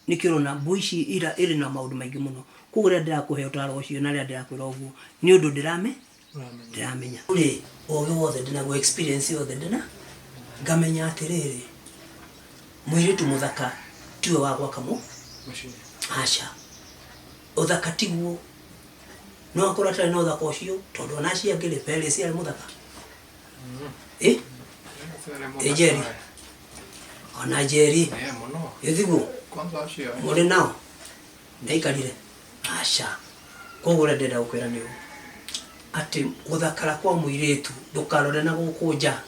nĩkĩo ũrona mbũ ici ira ĩrĩ na maũndũ maingĩ mũno. Koguo rĩrĩa ndĩrakũhe ũtaro ũcio na rĩrĩa ndĩrakwĩra ũguo nĩ ũndũ ndĩramenya rĩ ũgĩ wothe ndĩnaguo, experience yothe ndĩna, ngamenya atĩrĩrĩ, mũirĩtu mũthaka tiwe wa gwaka mũ Mũciĩ. Aca, ũthaka tiguo, no akorwo atarĩ na ũthaka ũcio, tondũ ona acio angĩ rĩ, Paris arĩ mũthaka, ĩ Ĩ Njeri. Ona Njeri. Eh, mũno. Ĩthiguo. Kwanza acio. Mũrĩ nao ndaikarire, aca. Koguo ũrĩa ndĩrenda gũkwĩra nĩ ũũ, atĩ gũthakara kwa mũirĩtu ndũkarore na gũkũ nja,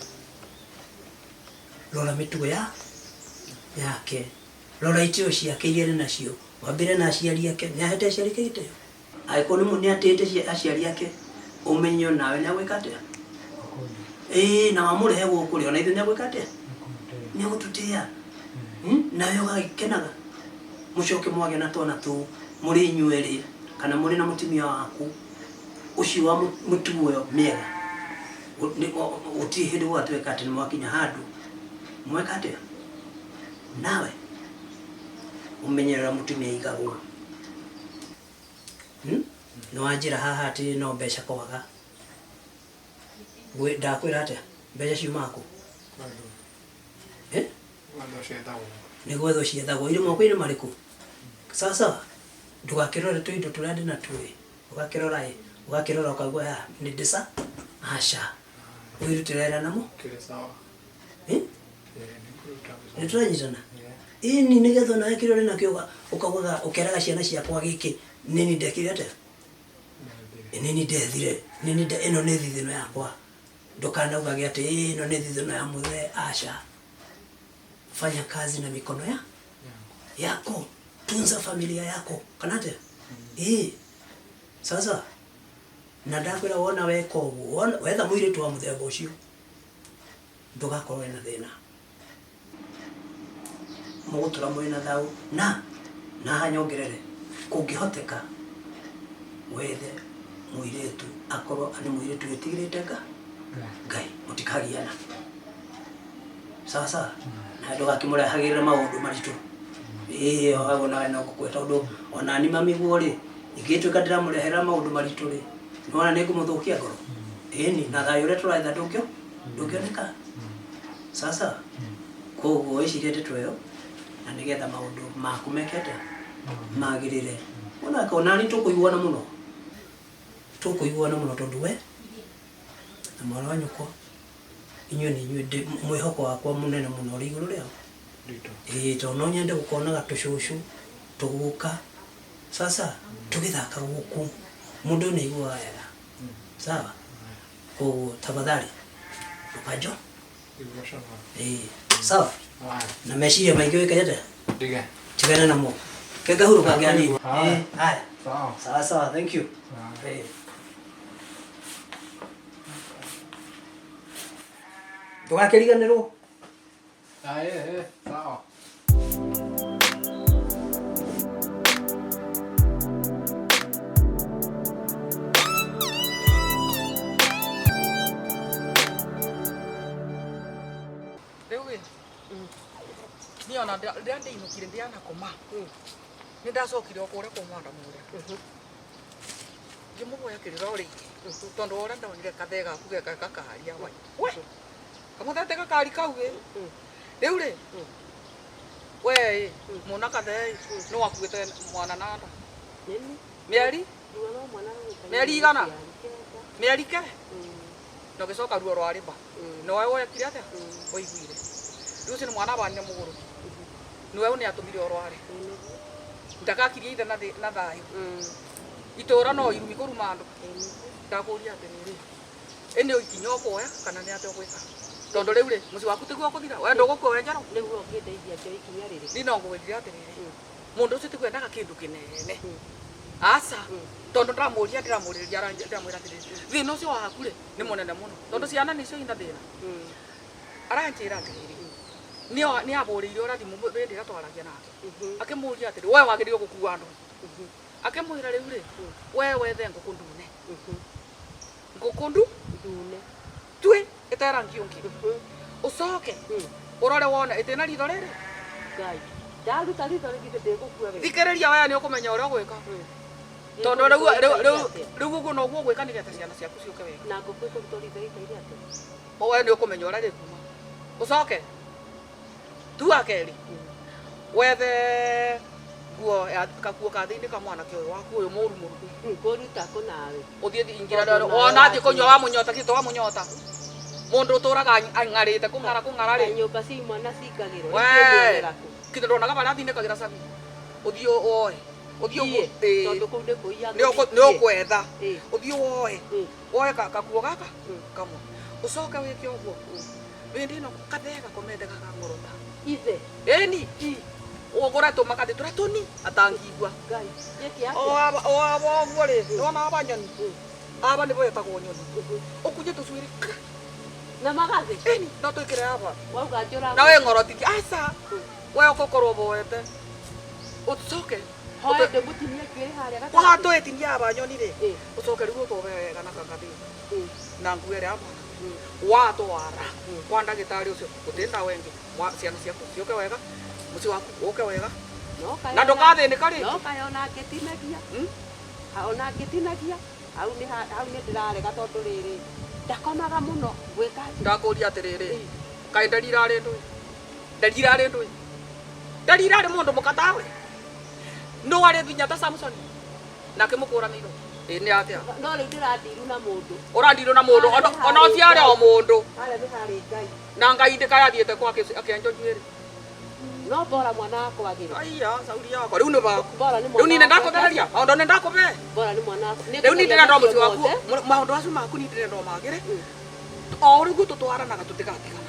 rora mĩtugo ya yake, rora itĩo ciake iria arĩ nacio, wambĩre na aciari ake, nĩ ahete aciari ake gĩtĩo? Angĩkorwo nĩ atĩĩte aciari ake, ũmenye nawe nĩ agwĩka atĩa, ĩĩ, na wamũrehe gũkũ rĩ, ona ithuĩ nĩ agwĩka atĩa, nĩ agũtũtĩĩa. Nawe ũgagĩkenaga, mũcoke mwagĩa na twana tũu mũrĩ inyuerĩ kana mũrĩ na mũtumia waku ũcio wa mũtugo ĩyo mĩega. Gũtirĩ hĩndĩ gũgatuĩka atĩ nĩ mwakinya handũ mweka atĩa. Nawe ũmenyerera mũtumia aigagwo. Nĩ wanjĩra haha atĩ no mbeca kwaga. Ndakwĩra atĩa, mbeca ciumaga kũ? Eh? Gwethwo ciethagwo. Nĩ gwethwo ciethagwo, irĩ moko-inĩ marĩkũ? Sasa ndũgakĩrore tũindo tũrĩa ndĩ natuo ĩ, ũgakĩrora ĩ, ũgakĩrora ũkaigua ya nĩ ndĩca, aca, wĩrutĩre wĩra namo. Kĩrĩ sawa. Eh? Ĩ, nĩ kũruta mbeca. Nĩ tũranyitana? Ĩni, nĩgetha onawe kĩrĩa ũrĩ nakĩo ũkaugaga ũkeraga ciana ciakwa, gĩkĩ nĩni ndekire atĩa, nĩni ndethire, nĩni ĩno nĩ thithino yakwa. Ndũkanaugage atĩ "Ĩ, ĩno nĩ thithino ya mũthee." Aca, fanya kazi na mikono ya yako, tunza familia yako, kana atĩa? Ĩĩ, sasa na ndakwĩra wona weka ũguo, wetha mũirĩtu wa mũthemba ũcio, ndũgakorwo wĩna thĩna, mũgũtũra mwĩna thayũ. Na haha nyongerere, kũngĩhoteka wethe mũirĩtu akorwo nĩ mũirĩtu wĩtigĩrĩte Ngai, mũtikagiana. Sawa sawa, na ndũgakĩmũrehagĩrĩra maũndũ maritũ. Ĩĩ, hau nawe no ngũkwĩra, tondũ ona ni mami guo rĩ, ingĩtuĩka ndĩramũrehera maũndũ maritũ rĩ, nĩwona nĩ ngũmũthũkia ngoro. Ĩni, na thayũ ũrĩa tũretha ndũngĩoneka. Sasa koguo wĩcirie ndeto ĩyo na nĩgetha maũndũ maku meke atĩa, magĩrĩre. Onake onani tũkũiguana mũno, tũkũiguana mũno, tondũ we na mwana wa nyũkwa. Inyuĩ nĩ inyuĩ mwĩhoko wakwa mũnene mũno ũrĩ igũrũ rĩao. Ĩĩ, tondũ no nyende gũkonaga tũcũcũ tũguka sasa tũgĩthaka gũkũ, mũndũ nĩ aiguaga wega. Sawa, koguo tafadhali ndũkanjo. Ĩĩ, sawa, na meciria maingĩ wĩke atĩa? Ndige. Tigana namo, ke ngahurũka ngĩ hanini. Haya. Ĩĩ, haya. Sawa. Sawa sawa, thank you. Ĩĩ. Ndũgakĩriganĩrwo. Aye, sawa. Rĩu ĩ, niĩ ona rĩrĩa ndĩinũkire ndianakoma, nĩ ndacokire o kũrĩa kwa mwanda mũrĩa, ngĩmũhoya kĩrĩra o rĩngĩ, tondũ wa ũrĩa ndonire kathee gaku geka gakaria wai we kamũthete gakari kau ĩ. Rĩu rĩ, we ĩ mũna kathee ĩ, nĩ wakuĩte mwana na nda mĩeri mĩeri igana mĩeri ke na ũgĩcoka ruo rwa rĩba nowe wekire atĩa waiguire. Rĩu ũcio nĩ mwana abanire mũgũrũki, nĩwe nĩ atũmire ũrware, ndagakirie ithe na thayũ itũra no irumi kũruma andũ. Ndakũria atĩrĩrĩ, ĩ nĩ ikinya ũkuoya kana nĩ atĩa ũgwĩka? Tondũ rĩu rĩ, mũciĩ waku tiguo ũkũthira, we ndũgũkua we njerũ. Nĩguo ũngĩndeithia njoe ikinya rĩrĩ. Niĩ no ngũgwĩrire atĩrĩrĩ, mũndũ ũcio tiguo endaga kĩndũ kĩnene, aca, tondũ ndĩramũria ndĩramũrĩrĩria ndĩramwĩra atĩrĩrĩ, thĩna ũcio waku rĩ nĩ mũnene mũno, tondũ ciana nĩcio ina thĩna. Aranjĩra atĩrĩrĩ, nĩ abũrĩire ũrĩa thimũ hĩndĩ ĩrĩa twaragia nake, akĩmũria atĩrĩ, we wagĩrĩirwo gũkua andũ, akĩmwĩra rĩu rĩ, we wethe ngũkũ ndune, ngũkũ ndune twi ĩte rangi ũngĩ, ũcoke ũrore wone ĩtĩ na ritho rĩrĩ. Ngai, ndaruta ritho rĩgithĩ ndĩgũkua wega. Thikĩrĩria, we nĩ ũkũmenya ũrĩa ũgwĩka, tondũ rĩu rĩu rĩu rĩu ũguo noguo ũgwĩka nĩgetha ciana ciaku ciũke wega. Na ngũkũ ĩkũrutwo ritho ĩikaire atĩa? We nĩ ũkũmenya ũrĩa rĩkuma. Ũcoke tu wa kerĩ wethe nguo ya kakuo ka thĩinĩ ka mwanake ũyũ waku ũyũ mũru mũru. Ngũruta kũ nawe? Ũthiĩ ingĩra wona athiĩ kũnyua wa mũnyota kĩto wa mũnyota, mũndũ ũtũraga ang'arĩte kũng'ara kũng'ara rĩ. Na nyũmba cia imwana cingagĩrwo. We Ingĩonera kũ? Kĩndũ ndonaga barĩa athindĩkagĩra cabi, ũthiĩ woe, ũthiĩ Thiĩ, tondũ kũu nĩ kũiya. Nĩ ũkwetha, ũthiĩ woe woe kakuo gaka kamwe, ũcoke wĩke ũguo hĩndĩ ĩno kathee gakomete gakang'orota. Ithe. Ĩni, ũgũre tũmakathĩ tũrĩa tũni atangigua. Ngai, njĩke atĩa? O aba ũguo rĩ, nĩwona aba nyoni aba nĩbo etagwo nyoni, ũkunje tũcuĩrĩ na magathĩ. Ĩni, no twĩkĩre aba. Wauga njũrago. Na we ng'orotithie, aca, we ũgũkorwo boete, ũcoke Hoe ndĩmũtinie njuĩrĩ harĩa gatagatĩ. Waha twĩtinia aba nyoni rĩ, ũcoke rĩu ũtove wega na kagathĩ na nguo ĩrĩa ya mwana watwara kwa ndagĩtarĩ ũcio, gũtirĩ ndawa ĩngĩ. Ciana ciaku ciũke wega, mũciĩ waku ũke wega na ndũkathĩnĩka rĩngĩ. No kaĩ ona ngĩtinagia, ona ngĩtinagia hau nĩ hau nĩ ndĩrarega, tondũ rĩrĩ ndakomaga mũno, ngwĩka atĩa? Ndakũria atĩrĩrĩ, kaĩ nderirarĩ ndũĩ, nderirarĩ ndũĩ, nderirarĩ mũndũ mũkatawe nũ arĩ nginya ta Samson na akĩmũkũra mĩiro ĩ nĩ atĩa? No rĩu ndĩrandiru na mũndũ. Ũrandirwo na mũndũ ona ũcio arĩ o mũndũ. Harĩa nĩ harĩ Ngai. Na Ngai ndĩkayathiĩte kwake akĩenjwo njuĩrĩ. No bora mwana wakwa agĩre. Aiya, sauri yakwa rĩu nĩ baku. Bora nĩ Rĩu mwana niĩ wakwa. nĩndakũthereria maũndũ, nĩndakũbe. Bora nĩ mwana wakwa. Rĩu niĩ ndĩrenda o mũciĩ waku, maũndũ acio maku niĩ ndĩrenda o magĩre o ũrĩa guo tũtwaranaga, tũtigatigana,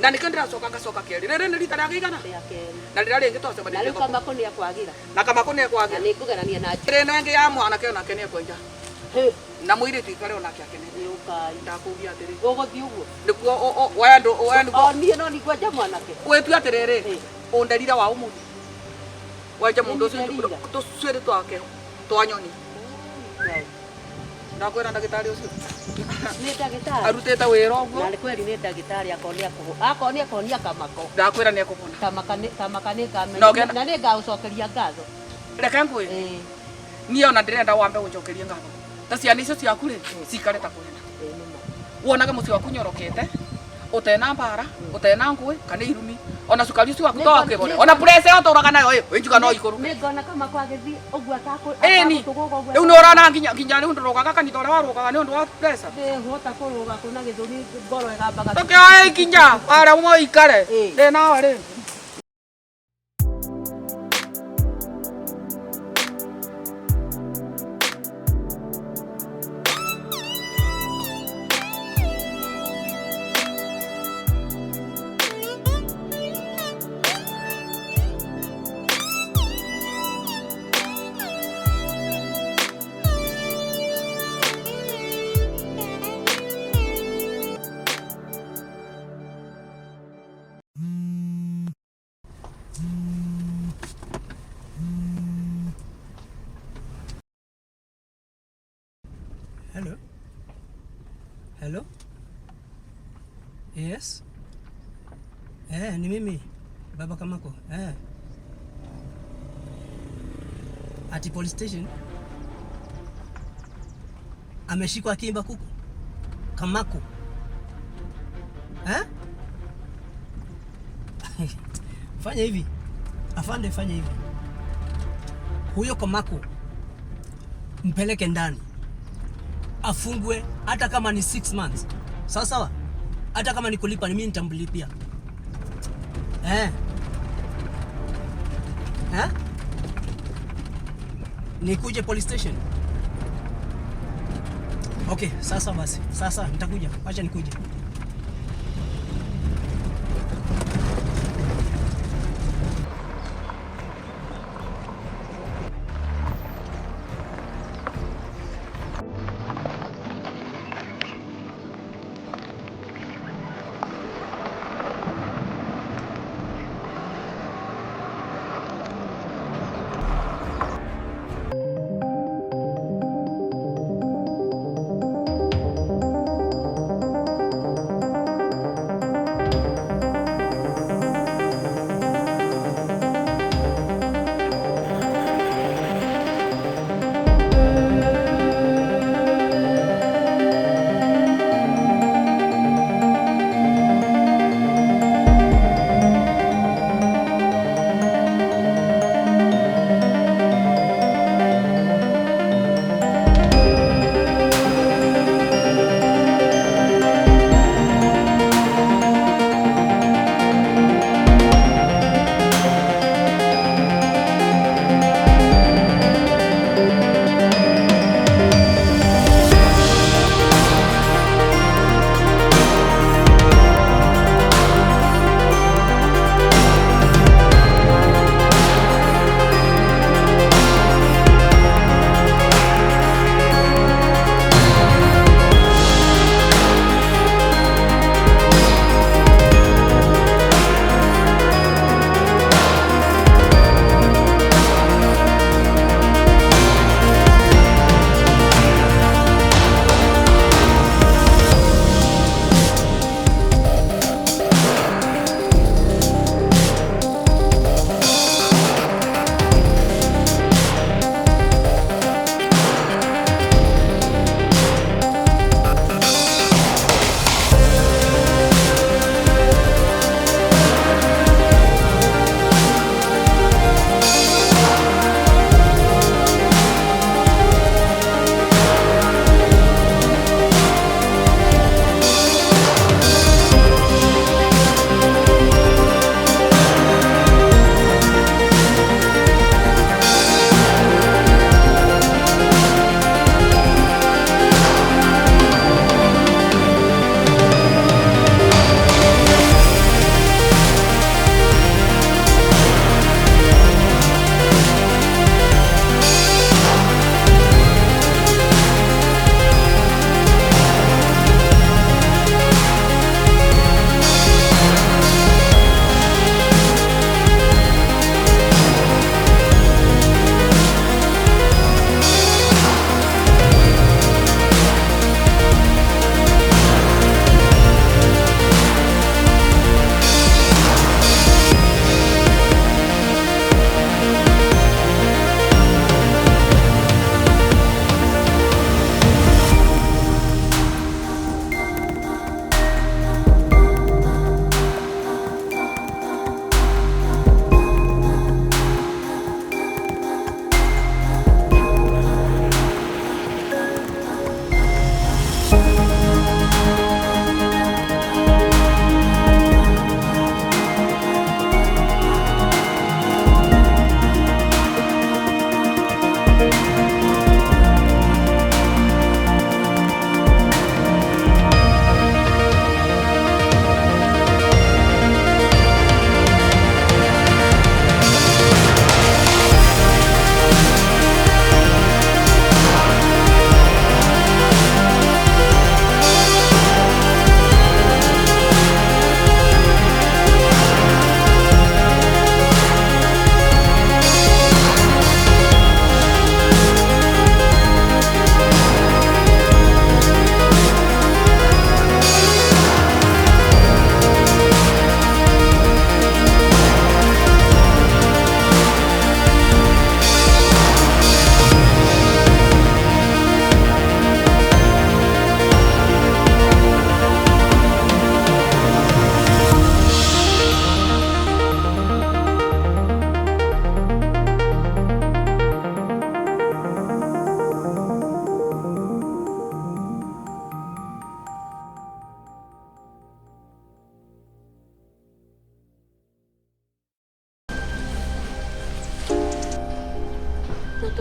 na nĩkĩo ndĩracoka ngacoka kerĩ. Rĩrĩ nĩ rita rĩa kĩigana? Rĩa kerĩ. Na rĩrĩa rĩngĩ Na twacemanirie. rĩu kamako nĩ akwagĩra. Na kamako nĩ Na ekwagĩra. nĩ ngũgerania na Ĩrĩ ĩno ĩngĩ ya mwanake onake nĩ ekwenja na mũirĩtu ikare onake akenete. Nĩ ũkai. Ndakũria atĩrĩ, Gũgũthiĩ ũguo. Nĩguo we ndũ we nĩguo. O niĩ no ningwenja mwanake. Wĩtue atĩrĩrĩ, ũnderira wa ũmũthĩ wenje mũndũ ũcio Nĩ tũcuĩrĩ twake twa nyoni. Ndakwĩra ndagĩtarĩ ũcio Nĩ ndagĩtarĩ. arutĩte wĩra ũguo. Na nĩ kweri nĩ ndagĩtarĩ, akorwo nĩ akũhũ. Akorwo nĩ akonia kamako. Ndakwĩra nĩ ekũbona. Kamaka nĩ kamaka nĩ Na ngamenya. ũngĩenda- Na nĩ ngaũcokeria ngatho. Reke ngwĩre, niĩ ona ndĩrenda wambe gũnjokerie ngatho ta ciana icio ciaku rĩ cikare ta kwenda wonage mũciĩ waku nyorokete. Utena mbara, utena ngui kana irumi. Ona cukari ucio waku to wakibone. Ona pressure uturaga nayo ĩ, injuga no ikuruke. Nĩ ngona kama kwagĩthiĩ ũguo Ĩni. atakũtũgũga ũguo. Rĩu nĩ ũrona nginya nginya rĩu ndũrũgaga kanitha ũrĩa warũgaga nĩ ũndũ wa pressure. Ndĩhota kũrũga kũ na gĩthũri ngoro ĩgambaga. Tũkĩoe ikinya warĩa mũikare. Ndĩ nawe rĩ. Hello. Hello. Yes. Ni mimi Baba Kamako. Ati police station ameshikwa akiiba kuku. Kamako. Eh? Fanya hivi. Afande, fanya hivi. Huyo Kamako mpeleke ndani. Afungwe hata kama ni 6 months. Sawa sawa? Hata kama ni kulipa ni mimi nitamlipia. Eh. Eh? Nikuje police station? Okay, sasa basi. Sasa nitakuja. Acha nikuje.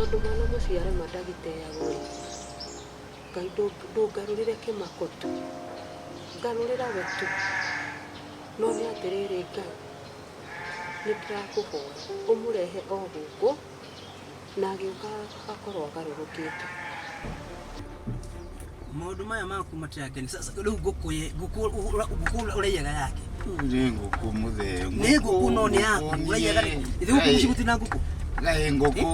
Tondũ mwana mũciare ma ndagĩteagwo rĩ. Ngai ndũngarũrĩre kĩmako tu. Ngarũrĩra we tu. No nĩ atĩrĩrĩ Ngai, nĩ ndĩrakũhoya ũmũrehe o gũkũ na agĩũka akorwo agarũrũkĩte. Maũndũ maya maku matirakeni. Sasa rĩu ngũkũ ngũkũ ngũkũ ũraiyaga yake. Nĩ ngũkũ mũthee. Nĩ ngũkũ no nĩ yaku ũraiyaga. Ithe gũkũ mũciĩ gũtirĩ na ngũkũ. Kaĩ ngũkũ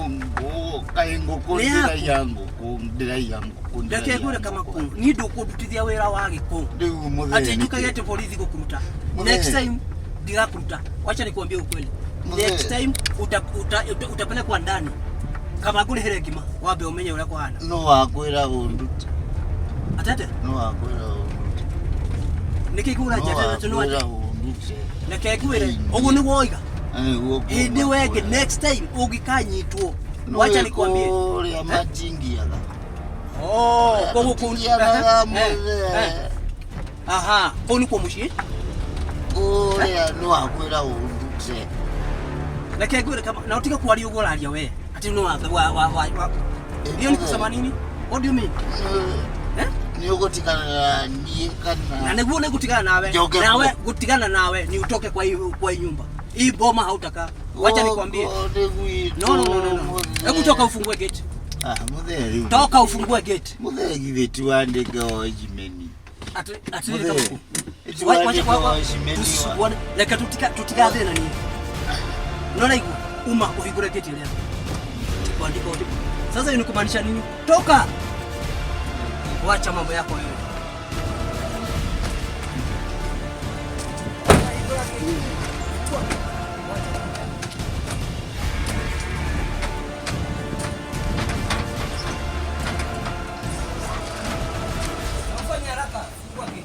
kaĩ ngũkũ Nĩ yaku. ndĩraiya ngũkũ ndĩraiya ngũkũ Reke ngwĩre Kamakũ, niĩ ndũkũndutithia wĩra wa gĩkũ. Rĩu mũthee Ati njukage ati borithi gũkũruta. Mũthee. Next time ndigakuruta. Wacha nikuambie ukweli. Mũthee. Next time utapelekwa ndani. Kama ngũrĩhĩre ngima wambe ũmenye ũrĩa kũhana. No wakwĩra ũndute. Atete? No wakwĩra ũndute. Nĩkĩ No ngũra njata no wakwĩra ũndute. Reke ngwĩre ũguo nĩguo woiga. Nĩguo Ĩndĩ wenge next time ũngĩkanyitwo. Wacha nikwambie. Kũrĩa majingiaga. Oh, koguo kũu Matingiaga Eh, mũthee. eh. Aha, kũu nĩkuo mũciĩ? Kũrĩa no wakwĩra ũndute. Reke ngwĩre kama na ũtige kwaria ũguo ũraria we. Ati no wa wa wa wa. Hiyo ni kusema nini? What do you mean? Nĩ ũgũtigana na niĩ kana Na nĩguo nĩngũtigana nawe. Njoke Nawe kuo. gũtigana nawe ni utoke kwa hii kwa hii nyumba. Hii boma hautakaa. Wacha nikwambie. Gũkũ nĩ gwitũ, No no no no no. mũthee. Hebu toka ufungue gate. Ah, mũthee rĩu. Toka ufungue gate. Mũthee githĩ ti wandĩke ojimeni. Ati ati Mũthee, kama ti wandĩke ojimeni wa- tusisuguane. Reke tutigathĩna niĩ. Unaona iguo? Uma uhingũre gate ĩrĩa. Tikuandika undi. Sasa hiyo ni kumaanisha nini? Toka. Wacha mambo yako wewe. Fanya haraka, fungua gate.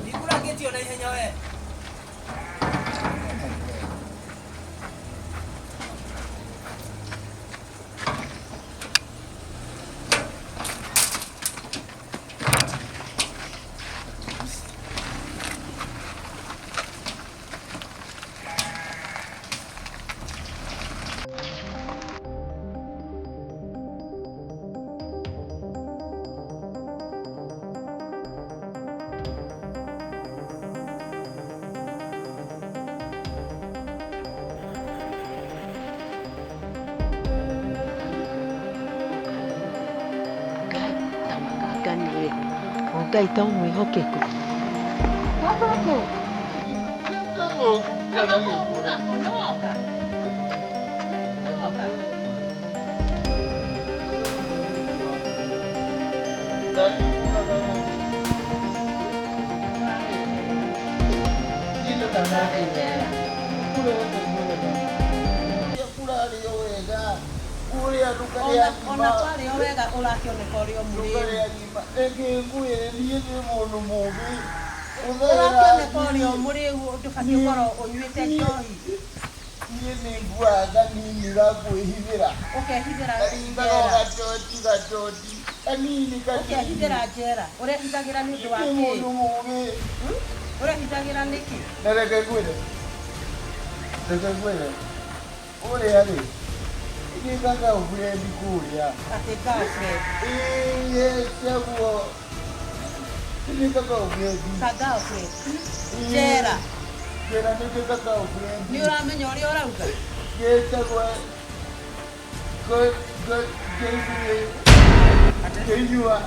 Hingũra gate ona ihenya we. Ngai tamakanganire. O Ngai to mwĩhokeku. Kũrarĩo wega. Kũrĩa ndũkarĩa Ona ngima. twarĩo wega ũrakĩoneka ũrĩ o mũrĩu. Ndũkarĩa ngima. Reke ngwĩre niĩ ndĩ mũndũ mũũgĩ. Ũrakĩoneka ũrĩ o mũrĩu ndũbatiĩ gũkorwo ũnyuĩte njohi. Niĩ nĩ nguaga kanini ga kwĩhithĩra. Ũkehithĩra Karingaga o njera. gatoti gatoti. Kanini kanini. Ũkehithĩra njera. Ũrehithagĩra nĩ ũndũ wa Ndĩ kĩ? mũndũ mũũgĩ. Ũrehithagĩra nĩkĩ? Na reke ngwĩre. Reke ngwĩre. Ũrĩa rĩ, nĩ girlfriend kũrĩa. Atĩ girlfriend. Ĩĩ ciaguo. Nĩ girlfriend. Ka girlfriend. Njera. Njera nĩ girlfriend. Nĩ ũramenya ũrĩa ũrauga? Gĩtagwo Kĩnyua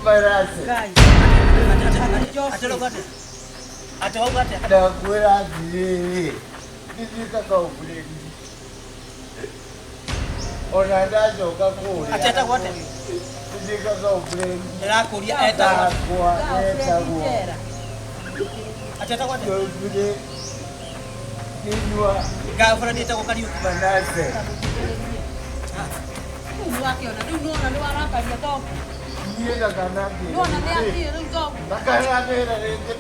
marase. Ngai. Ate wauga atĩa? Ndakwĩra atĩrĩrĩ, nĩ girlfriend. Ona ndacoka kũrĩa. Ate etagwo atĩa? Nĩ girlfriend. Ndĩrakũria etagwo atĩa? Yakwa etagwo. Ate etagwo atĩa? Girlfriend. Kĩnyua Girlfriend etagwo Kariuki. Manase. Rĩu nĩwakĩona, rĩu nĩwona nĩwarakaria thoguo. Niĩ ndakanangĩra. Nĩwona nĩathiĩ rĩu thoguo. Ndakanangĩra rĩngĩ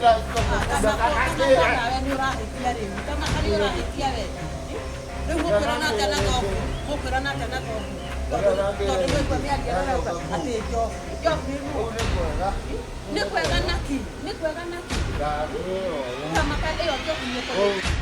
Ndakanangĩra. Nawe nĩũrahĩtia rĩu. Kama nĩũrahĩtia we. Rĩu mũkwĩrana atĩa na thoguo? Mũkwĩrana atĩa na thoguo? Tondũ nĩwaigua mĩario ĩrĩa ũrauga atĩ njobu. Njobu nĩ nũ? Kũu nĩ kwega. Nĩ kwega naki? Nĩ kwega naki? Ndakwĩra ũũ. Kamaka ĩyo njobu nĩ ĩkũrĩ.